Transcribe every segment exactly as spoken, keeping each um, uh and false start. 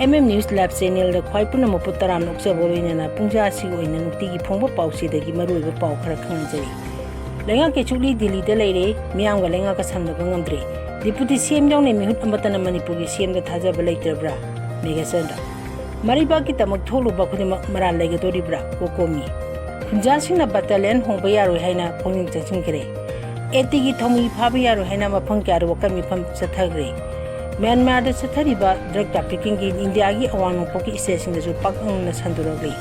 M M News Live Channelꯗ ꯈ꯭ꯋꯥꯏ ꯄꯨꯝꯅꯃꯛꯄꯨ ꯇꯔꯥꯝꯅ ꯑꯣꯛꯆꯕ ꯂꯣꯏꯅꯅ ꯄꯨꯡꯖꯥ ꯑꯁꯤꯒꯤ ꯑꯣꯏꯅ ꯅꯨꯡꯇꯤꯒꯤ ꯐꯣꯡꯕ ꯄꯥꯎꯆꯦꯗꯒꯤ ꯃꯔꯨꯑꯣꯏꯕ ꯄꯥꯎ ꯈꯔ ꯈꯪꯍꯟꯖꯔꯤ꯫ ꯂꯩꯉꯥꯛꯀꯤ ꯆꯨꯛꯂꯤ ꯗꯤꯜꯂꯤꯗ ꯂꯩꯔꯦ, ꯃꯤꯌꯥꯝꯒ ꯂꯩꯉꯥꯛꯀ ꯁꯝꯅꯕ ꯉꯝꯗ꯭ꯔꯦ꯫ Deputy C M ꯌꯥꯎꯅ ꯃꯤꯍꯨꯠ ꯑꯃꯠꯇꯅ ꯃꯅꯤꯄꯨꯔꯒꯤ C Mꯗ ꯊꯥꯖꯕ ꯂꯩꯇ꯭ꯔꯕ꯭ꯔꯥ? ꯃꯦꯘꯆꯟꯗ꯭ꯔ꯫ ꯃꯔꯩꯕꯥꯛꯀꯤꯗꯃꯛ ꯊꯣꯛꯂꯨꯕ ꯈꯨꯗꯤꯡꯃꯛ ꯃꯔꯥꯜ ꯂꯩꯒꯗꯧꯔꯤꯕ꯭ꯔꯥ? ꯀꯣꯀꯣꯃꯤ꯫ ꯈꯨꯟꯖꯥꯁꯤꯡꯅ battalion ꯍꯣꯡꯕ ꯌꯥꯔꯣꯏ ꯍꯥꯏꯅ ꯄꯨꯛꯅꯤꯡ ꯆꯪꯁꯤꯟꯈ꯭ꯔꯦ꯫ ATꯒꯤ ꯊꯧꯃꯤ ꯐꯥꯕ ꯌꯥꯔꯣꯏ ꯍꯥꯏꯅ ꯃꯐꯝ ꯀꯌꯥꯗ ꯋꯥꯀꯠ ꯃꯤꯐꯝ ꯆꯠꯊꯈ꯭ꯔꯦ꯫ ꯃ꯭ꯌꯥꯟꯃꯥꯔꯗ ꯆꯠꯊꯔꯤꯕ drug traffickingꯒꯤ ꯏꯟꯗꯤꯌꯥꯒꯤ ꯑꯋꯥꯡ ꯅꯣꯡꯄꯣꯛꯀꯤ stateꯁꯤꯡꯗꯁꯨ ꯄꯥꯛꯇꯛꯅꯅ ꯁꯟꯗꯣꯔꯛꯂꯤ꯫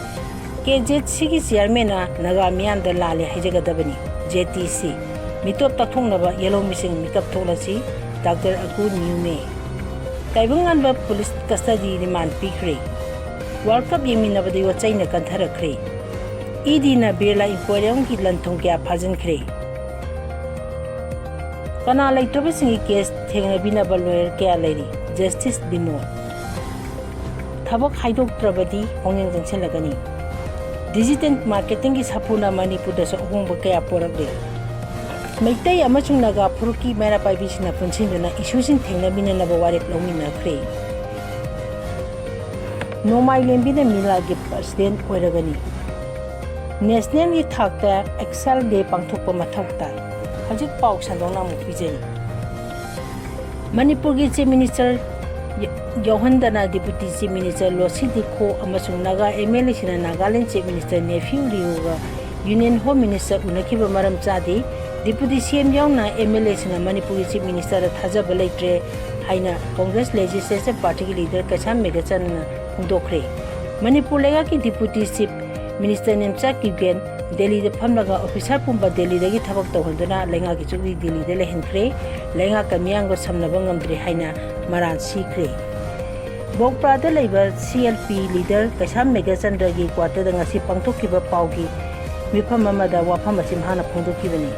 KZCꯒꯤ chairmanꯅ ꯅꯥꯒꯥ ꯃꯤꯌꯥꯝꯗ ꯂꯥꯜꯂꯦ ꯍꯥꯏꯖꯒꯗꯕꯅꯤ꯫ JTC꯫ ꯃꯤꯇꯣꯞ ꯇꯥꯛꯊꯣꯛꯅꯕ ꯌꯦꯜꯍꯧꯃꯤꯁꯤꯡ ꯃꯤꯀꯞ ꯊꯣꯛꯂꯁꯤ꯫ ꯗꯥꯛꯇꯔ ꯑꯀꯨ ꯅ꯭ꯌꯨꯃꯦ꯫ ꯇꯥꯏꯕꯪꯉꯥꯟꯕ police custody remand ꯄꯤꯈ꯭ꯔꯦ꯫ World Cup ꯌꯦꯡꯃꯤꯟꯅꯕꯗ ꯌꯣꯠꯆꯩꯅ ꯀꯟꯊꯔꯛꯈ꯭ꯔꯦ꯫ EDꯅ ꯕꯤꯔꯂꯥ Emporiumꯒꯤ ꯂꯟ ꯊꯨꯝ ꯀꯌꯥ ꯐꯥꯖꯤꯟꯈ꯭ꯔꯦ꯫ ꯀꯅꯥ ꯂꯩꯇ꯭ꯔꯕꯁꯤꯡꯒꯤ case ꯊꯦꯡꯅꯕꯤꯅꯕ lawyer ꯀꯌꯥ ꯂꯩꯔꯤ꯫ Justice ꯕꯤꯃꯣꯜ꯫ ꯊꯕꯛ ꯍꯥꯏꯗꯣꯛꯇ꯭ꯔꯕꯗꯤ ꯄꯨꯛꯅꯤꯡ ꯆꯪꯁꯤꯜꯂꯒꯅꯤ꯫ Digital marketingꯒꯤ ꯁꯥꯐꯨꯅ ꯃꯅꯤꯄꯨꯔꯗꯁꯨ ꯑꯍꯣꯡꯕ ꯀꯌꯥ ꯄꯨꯔꯛꯂꯦ꯫ ꯃꯩꯇꯩ ꯑꯃꯁꯨꯡ ꯅꯥꯒꯥ ꯐꯨꯔꯨꯞꯀꯤ ꯃꯩꯔꯥ ꯄꯥꯏꯕꯤꯁꯤꯡꯅ ꯄꯨꯟꯁꯤꯟꯗꯨꯅ ꯏꯁꯨꯁꯤꯡ ꯊꯦꯡꯅꯃꯤꯟꯅꯅꯕ ꯋꯥꯔꯦꯞ ꯂꯧꯃꯤꯟꯅꯈ꯭ꯔꯦ꯫ ꯅꯣꯡꯃꯥꯏꯂꯦꯝꯕꯤꯅ ꯃꯤꯂꯥꯒꯤ president ꯑꯣꯏꯔꯒꯅꯤ꯫ Nationalꯒꯤ ꯊꯥꯛꯇ Excel Day ꯄꯥꯡꯊꯣꯛꯄ ꯃꯊꯧ ꯇꯥꯏ꯫ ꯍꯧꯖꯤꯛ ꯄꯥꯎ ꯁꯟꯗꯣꯛꯅ ꯑꯃꯨꯛ ꯄꯤꯖꯔꯤ꯫ ꯃꯅꯤꯄꯨꯔꯒꯤ Chief Minister ꯌ-, ꯌꯥꯎꯍꯟꯗꯅ Deputy Chief Minister Losii Dikho ꯑꯃꯁꯨꯡ ꯅꯥꯒꯥ MLAꯁꯤꯡꯅ ꯅꯥꯒꯥꯂꯦꯟ Chief Minister ꯅꯦꯐꯤꯌꯨ ꯔꯤꯑꯣꯒ Union Home Minister ꯎꯅꯈꯤꯕ ꯃꯔꯝ ꯆꯥꯗꯦ꯫ Deputy C M ꯌꯥꯎꯅ MLAꯁꯤꯡꯅ ꯃꯅꯤꯄꯨꯔꯒꯤ Chief Ministerꯗ ꯊꯥꯖꯕ ꯂꯩꯇ꯭ꯔꯦ ꯍꯥꯏꯅ Congress Legislature Partyꯒꯤ leader ꯀꯩꯁꯥꯝ ꯃꯦꯘꯆꯟꯗ꯭ꯔꯅ ꯐꯣꯡꯗꯣꯛꯈ꯭ꯔꯦ꯫ ꯃꯅꯤꯄꯨꯔ ꯂꯩꯉꯥꯛꯀꯤ Deputy Chief Minister ꯅꯦꯝꯆꯥ ꯀꯤꯕꯦꯟ ꯗꯦꯜꯂꯤꯗ ꯐꯝꯂꯒ officer ꯄꯨꯝꯕ ꯗꯦꯜꯂꯤꯗꯒꯤ ꯊꯕꯛ ꯇꯧꯍꯟꯗꯨꯅ ꯂꯩꯉꯥꯛꯀꯤ ꯆꯨꯛꯂꯤ ꯗꯦꯜꯂꯤꯗ ꯂꯩꯍꯟꯈ꯭ꯔꯦ꯫ ꯂꯩꯉꯥꯛꯀ ꯃꯤꯌꯥꯝꯒ ꯁꯝꯅꯕ ꯉꯝꯗ꯭ꯔꯦ ꯍꯥꯏꯅ ꯃꯔꯥꯜ ꯁꯤꯈ꯭ꯔꯦ꯫ ꯕꯣꯛꯄ꯭ꯔꯥꯗ ꯂꯩꯕ CLP leader ꯀꯩꯁꯥꯝ ꯃꯦꯘꯆꯟꯗ꯭ꯔꯒꯤ quarterꯗ ꯉꯁꯤ ꯄꯥꯡꯊꯣꯛꯈꯤꯕ ꯄꯥꯎꯒꯤ ꯃꯤꯐꯝ ꯑꯃꯗ ꯋꯥꯐꯝ ꯑꯁꯤ ꯃꯍꯥꯛꯅ ꯐꯣꯡꯗꯣꯛꯈꯤꯕꯅꯤ꯫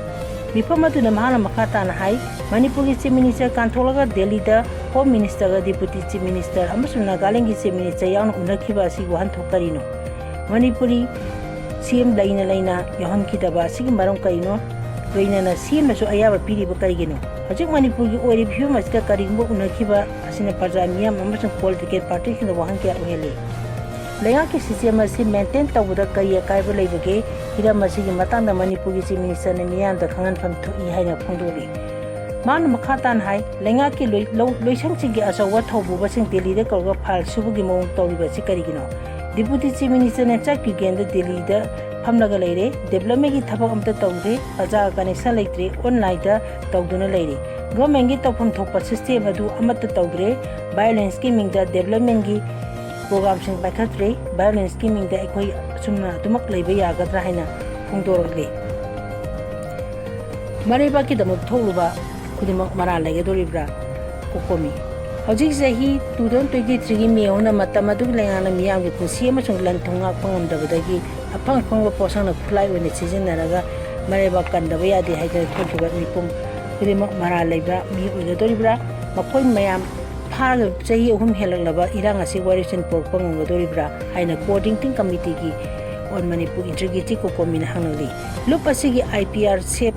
ꯃꯤꯐꯝ ꯑꯗꯨꯗ ꯃꯍꯥꯛꯅ ꯃꯈꯥ ꯇꯥꯅ ꯍꯥꯏ, ꯃꯅꯤꯄꯨꯔꯒꯤ Chief Minister ꯀꯥꯟꯊꯣꯛꯂꯒ ꯗꯦꯜꯂꯤꯗ Home Ministerꯒ Deputy Chief Minister ꯑꯃꯁꯨꯡ ꯅꯥꯒꯥꯂꯦꯟꯒꯤ Chief Minister ꯌꯥꯎꯅ ꯎꯅꯈꯤꯕ ꯑꯁꯤꯒꯤ ꯋꯥꯍꯟꯊꯣꯛ ꯀꯔꯤꯅꯣ? ꯃꯅꯤꯄꯨꯔꯤ CM ꯂꯩꯅ ꯂꯩꯅ ꯌꯥꯎꯍꯟꯈꯤꯗꯕ ꯑꯁꯤꯒꯤ ꯃꯔꯝ ꯀꯔꯤꯅꯣ? ꯂꯣꯏꯅꯅ ꯁꯦꯝꯅꯁꯨ ꯑꯌꯥꯕ ꯄꯤꯔꯤꯕ ꯀꯔꯤꯒꯤꯅꯣ? ꯍꯧꯖꯤꯛ ꯃꯅꯤꯄꯨꯔꯒꯤ ꯑꯣꯏꯔꯤꯕ ꯐꯤꯕꯝ ꯑꯁꯤꯗ ꯀꯔꯤꯒꯨꯝꯕ ꯎꯅꯈꯤꯕ ꯑꯁꯤꯅ ꯄ꯭ꯔꯖꯥ ꯃꯤꯌꯥꯝ ꯑꯃꯁꯨꯡ ꯄꯣꯂꯤꯇꯤꯀꯦꯜ ꯄꯥꯔꯇꯤꯁꯤꯡꯗ ꯋꯥꯍꯪ ꯀꯌꯥ ꯑꯣꯏꯍꯜꯂꯤ꯫ ꯂꯩꯉꯥꯛꯀꯤ ꯁꯤꯁꯇꯦꯝ ꯑꯁꯤ ꯃꯦꯟꯇꯦꯟ ꯇꯧꯕꯗ ꯀꯔꯤ ꯑꯀꯥꯏꯕ ꯂꯩꯕꯒꯦ? ꯍꯤꯔꯝ ꯑꯁꯤꯒꯤ ꯃꯇꯥꯡꯗ ꯃꯅꯤꯄꯨꯔꯒꯤ ꯆꯤꯐ ꯃꯤꯅꯤꯁꯇꯔꯅ ꯃꯤꯌꯥꯝꯗ ꯈꯪꯍꯟꯐꯝ ꯊꯣꯛꯏ ꯍꯥꯏꯅ ꯐꯣꯡꯗꯣꯛꯂꯤ꯫ ꯃꯍꯥꯛꯅ ꯃꯈꯥ ꯇꯥꯅ ꯍꯥꯏ, ꯂꯩꯉꯥꯛꯀꯤ ꯂꯣꯏ-, ꯂꯧ-, ꯂꯣꯏꯁꯪꯁꯤꯡꯒꯤ ꯑꯆꯧꯕ ꯊꯧꯄꯨꯕꯁꯤꯡ ꯗꯤꯜꯂꯤꯗ ꯀꯧꯔꯒ ꯐꯥꯏꯜ ꯁꯨꯕꯒꯤ ꯃꯑꯣꯡ ꯇꯧꯔꯤꯕ ꯑꯁꯤ ꯀꯔꯤꯒꯤꯅꯣ? ꯗꯤꯄꯨꯇꯤ ꯆꯤꯐ ꯃꯤꯅꯤꯁꯇꯔ ꯅꯦꯝꯆꯥ ꯀ꯭ꯌꯨꯒꯦꯟꯗ ꯗꯤꯜꯂꯤꯗ ꯐꯝꯂꯒ ꯂꯩꯔꯦ꯫ ꯗꯤꯕ꯭ꯂꯞꯃꯦꯟꯒꯤ ꯊꯕꯛ ꯑꯃꯠꯇ ꯇꯧꯗ꯭ꯔꯦ꯫ ꯄ꯭ꯔꯖꯥꯒ ꯀꯅꯦꯛꯁꯟ ꯂꯩꯇ꯭ꯔꯦ꯫ ꯑꯣꯟꯂꯥꯏꯟꯗ ꯇꯧꯗꯨꯅ ꯂꯩꯔꯦ꯫ ꯒꯚꯔꯟꯃꯦꯟꯒꯤ ꯇꯧꯐꯝ ꯊꯣꯛꯄ ꯁꯤꯁꯇꯦꯝ ꯑꯗꯨ ꯑꯃꯠꯇ ꯇꯧꯗ꯭ꯔꯦ꯫ ꯚꯥꯏꯑꯣꯂꯦꯟꯁꯀꯤ ꯃꯤꯡꯗ ꯗꯤꯕ꯭ꯂꯞꯃꯦꯟꯒꯤ ꯄ꯭ꯔꯣꯒ꯭ꯔꯥꯝꯁꯤꯡ ꯄꯥꯏꯈꯠꯇ꯭ꯔꯦ꯫ ꯚꯥꯏꯑꯣꯂꯦꯟꯁꯀꯤ ꯃꯤꯡꯗ ꯑꯩꯈꯣꯏ ꯑꯁꯨꯝꯅ ꯑꯗꯨꯃꯛ ꯂꯩꯕ ꯌꯥꯒꯗ꯭ꯔꯥ ꯍꯥꯏꯅ ꯐꯣꯡꯗꯣꯔꯛꯂꯤ꯫ ꯃꯔꯩꯕꯥꯛꯀꯤꯗꯃꯛ ꯊꯣꯛꯂꯨꯕ ꯈꯨꯗꯤꯡꯃꯛ ꯃꯔꯥꯜ ꯂꯩꯒꯗꯧꯔꯤꯕ꯭ꯔꯥ? ꯀꯣꯀꯣꯃꯤ꯫ ꯍꯧꯖꯤꯛ ꯆꯍꯤ two thousand twenty threeꯒꯤ ꯃꯦ ꯍꯧꯅ ꯃꯇꯝ ꯑꯗꯨꯒꯤ ꯂꯩꯉꯥꯛꯅ ꯃꯤꯌꯥꯝꯒꯤ ꯄꯨꯟꯁꯤ ꯑꯃꯁꯨꯡ ꯂꯟ ꯊꯨꯝ ꯉꯥꯛꯄ ꯉꯝꯗꯕꯗꯒꯤ ꯑꯐꯪ ꯑꯐꯪꯕ ꯄꯣꯠꯁꯛꯅ ꯈꯨꯠꯂꯥꯏ ꯑꯣꯏꯅ ꯁꯤꯖꯤꯟꯅꯔꯒ ꯃꯔꯩꯕꯥꯛ ꯀꯟꯗꯕ ꯌꯥꯗꯦ ꯍꯥꯏꯗꯅ ꯊꯣꯛꯈꯤꯕ ꯃꯤꯄꯨꯝ ꯈꯨꯗꯤꯡꯃꯛ ꯃꯔꯥꯜ ꯂꯩꯕ ꯃꯤ ꯑꯣꯏꯒꯗꯧꯔꯤꯕ꯭ꯔꯥ? ꯃꯈꯣꯏ ꯃꯌꯥꯝ ꯐꯥꯔꯒ ꯆꯍꯤ ꯑꯍꯨꯝ ꯍꯦꯜꯂꯛꯂꯕ ꯏꯔꯥꯡ ꯑꯁꯤ ꯋꯥꯔꯦꯞꯁꯤꯟ ꯄꯨꯔꯛꯄ ꯉꯝꯒꯗꯧꯔꯤꯕ꯭ꯔꯥ ꯍꯥꯏꯅ Coordinating Committeeꯒꯤ on Manipur Integrity ꯀꯣꯀꯣꯃꯤꯅ ꯍꯪꯂꯛꯂꯤ꯫ ꯂꯨꯞ ꯑꯁꯤꯒꯤ IPR ꯁꯦꯞ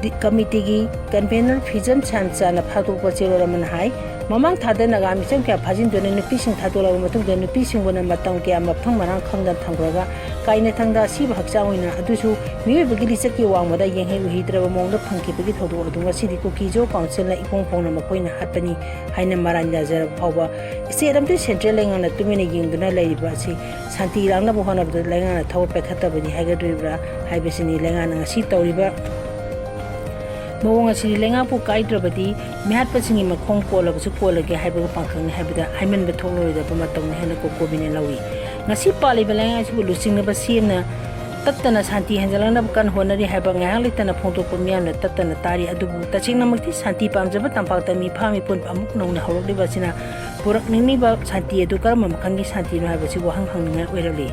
ꯗꯤ-, ꯀꯃꯤꯇꯤꯒꯤ ꯀꯟꯚꯦꯅꯔ ꯐꯤꯖꯝ ꯁ꯭ꯌꯥꯝꯆꯥꯅ ꯐꯥꯗꯣꯛꯄ ꯆꯦꯔꯣꯜ ꯑꯃꯅ ꯍꯥꯏ, ꯃꯃꯥꯡ ꯊꯥꯗ ꯅꯥꯒꯥ ꯃꯤꯆꯝ ꯀꯌꯥ ꯐꯥꯖꯤꯟꯗꯨꯅ ꯅꯨꯄꯤꯁꯤꯡ ꯊꯥꯗꯣꯛꯂꯕ ꯃꯇꯨꯡꯗ ꯅꯨꯄꯤꯁꯤꯡꯕꯨꯅ ꯃꯇꯝ ꯀꯌꯥ ꯃꯐꯝ ꯃꯔꯥꯡ ꯈꯪꯗꯅ ꯊꯝꯈ꯭ꯔꯒ ꯀꯥꯏꯅꯊꯪꯗ ꯑꯁꯤꯕ ꯍꯛꯆꯥꯡ ꯑꯣꯏꯅ ꯑꯗꯨꯁꯨ ꯃꯤꯑꯣꯏꯕꯒꯤ ꯂꯤꯆꯠꯀꯤ ꯋꯥꯡꯃꯗ ꯌꯦꯡꯍꯩ ꯎꯍꯩꯗ꯭ꯔꯕ ꯃꯑꯣꯡꯗ ꯐꯪꯈꯤꯕꯒꯤ ꯊꯧꯗꯣꯛ ꯑꯗꯨ ꯉꯁꯤꯗꯤ ꯀꯨꯀꯤ-ꯖꯣ ꯀꯥꯎꯟꯁꯤꯜꯅ ꯏꯐꯣꯡ ꯐꯣꯡꯅ ꯃꯈꯣꯏꯅ ꯍꯥꯠꯄꯅꯤ ꯍꯥꯏꯅ ꯃꯔꯥꯜ ꯌꯥꯖꯔꯕ ꯐꯥꯎꯕ ꯁ꯭ꯇꯦꯠ ꯑꯃꯗꯤ ꯁꯦꯟꯇ꯭ꯔꯦꯜ ꯂꯩꯉꯥꯛꯅ ꯇꯨꯃꯤꯟꯅ ꯌꯦꯡꯗꯨꯅ ꯂꯩꯔꯤꯕ ꯑꯁꯤ ꯁꯥꯟꯇꯤ ꯂꯥꯛꯅꯕ ꯍꯣꯠꯅꯕꯗ ꯂꯩꯉꯥꯛꯅ ꯊꯋꯥꯏ ꯄꯥꯏꯈꯠꯇꯕꯅꯤ ꯍꯥꯏꯒꯗꯧꯔꯤꯕ꯭ꯔꯥ ꯍꯥꯏꯕꯁꯤꯅꯤ꯫ ꯂꯩꯉꯥꯛꯅ ꯉꯁꯤ ꯇꯧꯔꯤꯕ ꯃꯑꯣꯡ ꯑꯁꯤꯗꯤ ꯂꯩꯉꯥꯛꯄꯨ ꯀꯥꯏꯗ꯭ꯔꯕꯗꯤ ꯃꯤꯍꯥꯠꯄꯁꯤꯡꯒꯤ ꯃꯈꯣꯡ ꯀꯣꯜꯂꯕꯁꯨ ꯀꯣꯜꯂꯒꯦ ꯍꯥꯏꯕꯒ ꯄꯥꯡꯈꯛꯅꯤ ꯍꯥꯏꯕꯗ ꯍꯥꯏꯃꯟꯕ ꯊꯣꯛꯂꯔꯣꯏꯗꯕ ꯃꯇꯧꯅꯤ ꯍꯥꯏꯅ ꯀꯣꯀꯣꯃꯤꯅ ꯂꯧꯏ꯫ ꯉꯁꯤ ꯄꯥꯜꯂꯤꯕ ꯂꯩꯉꯥꯛ ꯑꯁꯤꯕꯨ ꯂꯨꯆꯤꯡꯅꯕ ꯁꯤ ꯑꯦꯝꯅ ꯇꯠꯇꯅ ꯁꯥꯟꯇꯤ ꯍꯟꯖꯤꯜꯂꯛꯅꯕ ꯀꯟꯅ ꯍꯣꯠꯅꯔꯤ ꯍꯥꯏꯕ ꯉꯥꯏꯍꯥꯛ ꯂꯩꯇꯅ ꯐꯣꯡꯗꯣꯛꯄ ꯃꯤꯌꯥꯝꯅ ꯇꯠꯇꯅ ꯇꯥꯔꯤ꯫ ꯑꯗꯨꯕꯨ ꯇꯁꯦꯡꯅꯃꯛꯇꯤ ꯁꯥꯟꯇꯤ ꯄꯥꯝꯖꯕ ꯇꯝꯄꯥꯛꯇ ꯃꯤꯐꯥ ꯃꯤꯄꯨꯟ ꯑꯃꯨꯛ ꯅꯧꯅ ꯍꯧꯔꯛꯂꯤꯕ ꯑꯁꯤꯅ ꯄꯨꯔꯛꯅꯤꯡꯂꯤꯕ ꯁꯥꯟꯇꯤ ꯑꯗꯨ ꯀꯔꯝꯕ ꯃꯈꯜꯒꯤ ꯁꯥꯟꯇꯤꯅꯣ ꯍꯥꯏꯕꯁꯤ ꯋꯥꯍꯪ ꯍꯪꯅꯤꯡꯉꯥꯏ ꯑꯣꯏꯔꯛꯂꯤ꯫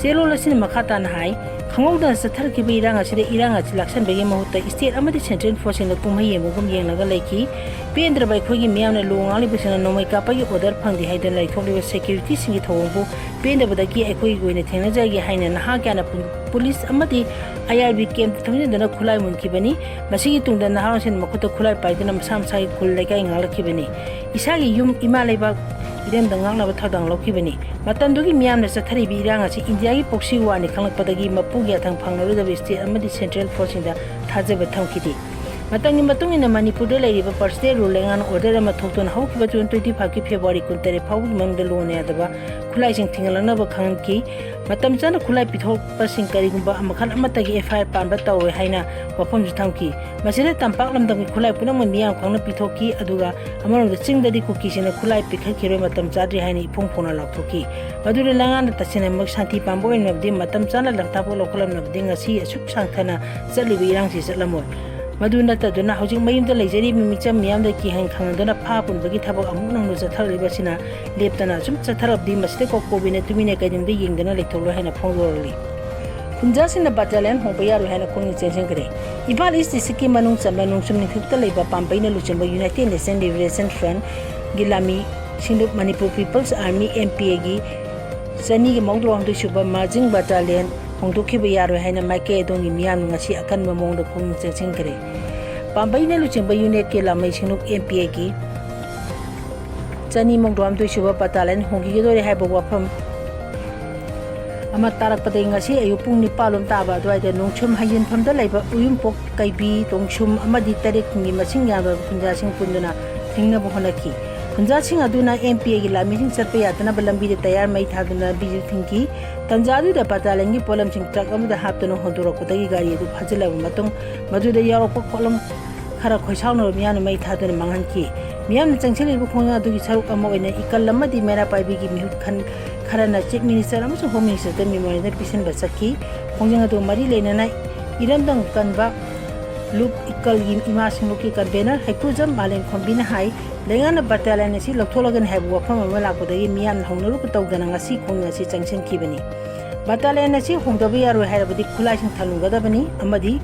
ꯆꯦꯔꯣꯜ ꯑꯁꯤꯅ ꯃꯈꯥ ꯇꯥꯅ ꯍꯥꯏ, ꯈꯪꯍꯧꯗꯅ ꯆꯠꯊꯔꯛꯈꯤꯕ ꯏꯔꯥꯡ ꯑꯁꯤꯗ ꯏꯔꯥꯡ ꯑꯁꯤ ꯂꯥꯛꯁꯟꯕꯒꯤ ꯃꯍꯨꯠꯇ ꯁ꯭ꯇꯦꯠ ꯑꯃꯗꯤ ꯁꯦꯟꯇ꯭ꯔꯦꯜ ꯐꯣꯔꯁꯁꯤꯡꯅ ꯀꯨꯝꯍꯩ ꯌꯦꯡꯕꯒꯨꯝ ꯌꯦꯡꯂꯒ ꯂꯩꯈꯤ꯫ ꯄꯦꯟꯗ꯭ꯔꯕ ꯑꯩꯈꯣꯏꯒꯤ ꯃꯤꯌꯥꯝꯅ ꯂꯨ ꯉꯥꯡꯂꯤꯕꯁꯤꯡꯅ ꯅꯣꯡꯃꯩ ꯀꯥꯞꯄꯒꯤ ꯑꯣꯔꯗꯔ ꯐꯪꯗꯦ ꯍꯥꯏꯗꯨꯅ ꯂꯩꯊꯣꯛꯂꯤꯕ ꯁꯦꯀ꯭ꯌꯨꯔꯤꯇꯤꯁꯤꯡꯒꯤ ꯊꯧꯑꯣꯡꯕꯨ ꯄꯦꯟꯗꯕꯗꯒꯤ ꯑꯩꯈꯣꯏꯒꯤ ꯑꯣꯏꯅ ꯊꯦꯡꯅꯖꯒꯦ ꯍꯥꯏꯅ ꯅꯍꯥ ꯀꯌꯥꯅ ꯄꯨꯟ-, ꯄꯨꯂꯤꯁ ꯑꯃꯗꯤ IRB camp ꯊꯧꯖꯤꯟꯗꯨꯅ ꯈꯨꯠꯂꯥꯏ ꯃꯨꯟꯈꯤꯕꯅꯤ꯫ ꯃꯁꯤꯒꯤ ꯇꯨꯡꯗ ꯅꯍꯥꯔꯣꯜꯁꯤꯡꯅ ꯃꯈꯨꯠꯇ ꯈꯨꯠꯂꯥꯏ ꯄꯥꯏꯗꯨꯅ ꯃꯁꯥ ꯃꯁꯥꯒꯤ ꯈꯨꯜ ꯂꯩꯀꯥꯏ ꯉꯥꯛꯂꯛꯈꯤꯕꯅꯤ꯫ ꯏꯁꯥꯒꯤ ꯌꯨꯝ, ꯏꯃꯥ ꯂꯩꯕꯥꯛ ꯏꯔꯝꯗꯝ ꯉꯥꯛꯅꯕ ꯊꯧꯗꯥꯡ ꯂꯧꯈꯤꯕꯅꯤ꯫ ꯃꯇꯝꯗꯨꯒꯤ ꯃꯤꯌꯥꯝꯅ ꯆꯠꯊꯔꯤꯕ ꯏꯔꯥꯡ ꯑꯁꯤ ꯏꯟꯗꯤꯌꯥꯒꯤ proxy war ꯅꯤ ꯈꯪꯂꯛꯄꯗꯒꯤ ꯃꯄꯨꯒꯤ ꯌꯥꯊꯪ ꯐꯪꯂꯔꯣꯏꯗꯕ state ꯑꯃꯗꯤ central force ꯁꯤꯡꯗ ꯊꯥꯖꯕ ꯊꯝꯈꯤꯗꯦ꯫ ꯃꯇꯝꯒꯤ ꯃꯇꯨꯡ ꯏꯟꯅ ꯃꯅꯤꯄꯨꯔꯗ ꯂꯩꯔꯤꯕ personal rule ꯂꯩꯉꯥꯛꯅ order ꯑꯃ ꯊꯣꯛꯇꯨꯅ ꯍꯧꯈꯤꯕ June twenty five ꯀꯤ February ꯀꯨꯟꯇꯔꯦꯠ ꯐꯥꯎꯕꯒꯤ ꯃꯅꯨꯡꯗ ꯂꯣꯟꯅ ꯌꯥꯗꯕ ꯈꯨꯠꯂꯥꯏꯁꯤꯡ ꯊꯤꯡꯍꯜꯂꯛꯅꯕ ꯈꯪꯍꯟꯈꯤ꯫ ꯃꯇꯝ ꯆꯥꯅ ꯈꯨꯠꯂꯥꯏ ꯄꯤꯊꯣꯛꯄꯁꯤꯡ ꯀꯔꯤꯒꯨꯝꯕ ꯃꯈꯜ ꯑꯃꯠꯇꯒꯤ FIR ꯄꯥꯟꯕ ꯇꯧꯔꯣꯏ ꯍꯥꯏꯅ ꯋꯥꯐꯝꯁꯨ ꯊꯝꯈꯤ꯫ ꯃꯁꯤꯗ ꯇꯝꯄꯥꯛ ꯂꯝꯗꯝꯒꯤ ꯈꯨꯠꯂꯥꯏ ꯄꯨꯝꯅꯃꯛ ꯃꯤꯌꯥꯝ ꯈꯪꯅ ꯄꯤꯊꯣꯛꯈꯤ꯫ ꯑꯗꯨꯒ ꯑꯃꯔꯣꯝꯗ ꯆꯤꯡꯗꯗꯤ ꯀꯨꯀꯤꯁꯤꯡꯅ ꯈꯨꯠꯂꯥꯏ ꯄꯤꯈꯠꯈꯤꯔꯣꯏ, ꯃꯇꯝ ꯆꯥꯗ꯭ꯔꯤ ꯍꯥꯏꯅ ꯏꯐꯣꯡ ꯐꯣꯡꯅ ꯂꯥꯎꯊꯣꯛꯈꯤ꯫ ꯃꯗꯨꯗ ꯂꯩꯉꯥꯛꯅ ꯇꯁꯦꯡꯅꯃꯛ ꯁꯥꯟꯇꯤ ꯄꯥꯝꯕ ꯑꯣꯏꯔꯝꯂꯕꯗꯤ ꯃꯇꯝ ꯆꯥꯅ ꯂꯪꯊꯥꯄꯣꯠ ꯂꯧꯈꯠꯂꯝꯂꯕꯗꯤ ꯉꯁꯤ ꯑꯁꯨꯛ ꯁꯥꯡꯊꯅ ꯆꯠꯂꯤꯕ ꯏꯔꯥꯡꯁꯤ ꯆꯠꯂꯝꯃꯣꯏ꯫ ꯃꯗꯨ ꯅꯠꯇꯗꯨꯅ ꯍꯧꯖꯤꯛ ꯃꯌꯨꯝꯗ ꯂꯩꯖꯔꯤꯕ ꯃꯤꯆꯝ ꯃꯤꯌꯥꯝꯗ ꯀꯤꯍꯟ ꯈꯪꯍꯟꯗꯨꯅ ꯐꯥ ꯄꯨꯟꯕꯒꯤ ꯊꯕꯛ ꯑꯃꯨꯛ ꯅꯧꯅ ꯆꯠꯊꯔꯛꯂꯤꯕ ꯑꯁꯤꯅ ꯂꯦꯞꯇꯅ ꯑꯁꯨꯝ ꯆꯠꯊꯔꯕꯗꯤ ꯃꯁꯤꯗ ꯀꯣꯀꯣꯕꯤꯅ ꯇꯨꯃꯤꯟꯅ ꯀꯩꯗꯧꯅꯨꯡꯗ ꯌꯦꯡꯗꯅ ꯂꯩꯊꯣꯛꯂꯣꯏ ꯍꯥꯏꯅ ꯐꯣꯡꯗꯣꯔꯛꯂꯤ꯫ ꯈꯨꯟꯖꯥꯁꯤꯡꯅ battalion ꯍꯣꯡꯕ ꯌꯥꯔꯣꯏ ꯍꯥꯏꯅ ꯈꯣꯡꯖꯪ ꯆꯦꯟꯁꯤꯟꯈ꯭ꯔꯦ꯫ ꯏꯝꯐꯥꯜ East district ꯀꯤ ꯃꯅꯨꯡ ꯆꯟꯕ ꯅꯣꯡꯆꯨꯝ ꯅꯤꯡꯊꯛꯇ ꯂꯩꯕ ꯄꯥꯝꯕꯩꯅ ꯂꯨꯆꯤꯡꯕ United National Liberation Front ꯒꯤ ꯂꯥꯟꯃꯤ ꯁꯤꯡꯂꯨꯞ Manipur People's Army, MPA ꯒꯤ ꯆꯅꯤꯒ ꯃꯧꯗ꯭ꯔꯥꯍꯨꯝꯗꯣꯏ ꯁꯨꯕ Marching Battalion ꯍꯣꯡꯗꯣꯛꯈꯤꯕ ꯌꯥꯔꯣꯏ ꯍꯥꯏꯅ ꯃꯥꯏꯀꯩ ꯑꯗꯣꯝꯒꯤ ꯃꯤꯌꯥꯝꯅ ꯉꯁꯤ ꯑꯀꯟꯕ ꯃꯑꯣꯡꯗ ꯈꯣꯡꯖꯪ ꯆꯦꯟꯁꯤꯟꯈ꯭ꯔꯦ꯫ ꯄꯥꯝꯕꯩꯅ ꯂꯨꯆꯤꯡꯕ unit ꯀꯤ ꯂꯥꯟꯃꯤ ꯁꯤꯡꯂꯨꯞ MPA ꯒꯤ ꯆꯅꯤ ꯃꯧꯗ꯭ꯔꯥꯍꯨꯝꯗꯣꯏ ꯁꯨꯕ battalion ꯍꯣꯡꯈꯤꯒꯗꯣꯔꯦ ꯍꯥꯏꯕ ꯋꯥꯐꯝ ꯑꯃ ꯇꯥꯔꯛꯄꯗꯒꯤ ꯉꯁꯤ ꯑꯌꯨꯛ ꯄꯨꯡ ꯅꯤꯄꯥꯜ ꯂꯣꯝ ꯇꯥꯕ ꯑꯗꯨꯋꯥꯏꯗ ꯅꯣꯡꯁꯨꯝ ꯍꯩꯖꯤꯟꯐꯝꯗ ꯂꯩꯕ ꯎꯌꯨꯝꯄꯣꯛ, ꯀꯩꯕꯤ, ꯇꯣꯡꯁꯨꯝ ꯑꯃꯗꯤ ꯇꯔꯦꯠ ꯈꯨꯟꯒꯤ ꯃꯁꯤꯡ ꯌꯥꯝꯂꯕ ꯈꯨꯟꯖꯥꯁꯤꯡ ꯄꯨꯟꯗꯨꯅ ꯊꯤꯡꯅꯕ ꯍꯣꯠꯅꯈꯤ꯫ ꯈꯨꯟꯖꯥꯁꯤꯡ ꯑꯗꯨꯅ MPA ꯒꯤ ꯂꯥꯟꯃꯤꯁꯤꯡ ꯆꯠꯄ ꯌꯥꯗꯅꯕ ꯂꯝꯕꯤꯗ ꯇꯌꯥꯔ ꯃꯩ ꯊꯥꯗꯨꯅ ꯂꯝꯕꯤꯁꯨ ꯊꯤꯡꯈꯤ꯫ ꯇꯟꯖꯥꯗꯨꯗ battalion ꯒꯤ ꯄꯣꯠꯂꯝꯁꯤꯡ truck ꯑꯃꯗ ꯍꯥꯞꯇꯨꯅ ꯍꯣꯟꯗꯣꯔꯛꯄꯗꯒꯤ ꯒꯥꯔꯤ ꯑꯗꯨ ꯐꯥꯖꯤꯜꯂꯕ ꯃꯇꯨꯡ ꯃꯗꯨꯗ ꯌꯥꯎꯔꯛꯄ ꯄꯣꯠꯂꯝ ꯈꯔ ꯈꯣꯏꯁꯥꯎꯅꯕ ꯃꯤꯌꯥꯝꯅ ꯃꯩ ꯊꯥꯗꯨꯅ ꯃꯥꯡꯍꯟꯈꯤ꯫ ꯃꯤꯌꯥꯝꯅ ꯆꯪꯁꯤꯜꯂꯤꯕ ꯈꯣꯡꯖꯪ ꯑꯗꯨꯒꯤ ꯁꯔꯨꯛ ꯑꯃ ꯑꯣꯏꯅ ꯏꯀꯜ ꯑꯃꯗꯤ ꯃꯩꯔꯥ ꯄꯥꯏꯕꯤꯒꯤ ꯃꯤꯍꯨꯠ ꯈꯟ-, ꯈꯔꯅ Chief Minister ꯑꯃꯁꯨꯡ Home Minister ꯗ memorandum ꯄꯤꯁꯤꯟꯕ ꯆꯠꯈꯤ꯫ ꯈꯣꯡꯖꯪ ꯑꯗꯨ ꯃꯔꯤ ꯂꯩꯅꯅ ꯏꯔꯝꯗꯝ ꯀꯟꯕ ꯂꯨꯞ ꯏꯀꯜꯒꯤ ꯏꯃꯥ ꯁꯤꯡꯂꯨꯞꯀꯤ convener ꯍꯩꯀ꯭ꯔꯨꯖꯝ ꯃꯥꯂꯦꯝꯈꯣꯝꯕꯤꯅ ꯍꯥꯏ, ꯂꯩꯉꯥꯛꯅ battalion ꯑꯁꯤ ꯂꯧꯊꯣꯛꯂꯒꯅꯤ ꯍꯥꯏꯕ ꯋꯥꯐꯝ ꯑꯃ ꯂꯥꯛꯄꯗꯒꯤ ꯃꯤꯌꯥꯝꯅ ꯍꯧꯅꯔꯨꯕ ꯇꯧꯗꯅ ꯉꯁꯤ ꯈꯣꯡꯖꯪ ꯑꯁꯤ ꯆꯪꯁꯤꯟꯈꯤꯕꯅꯤ꯫ Battalion ꯑꯁꯤ ꯍꯣꯡꯗꯕ ꯌꯥꯔꯣꯏ ꯍꯥꯏꯔꯕꯗꯤ ꯈꯨꯠꯂꯥꯏꯁꯤꯡ ꯊꯜꯂꯨꯒꯗꯕꯅꯤ ꯑꯃꯗꯤ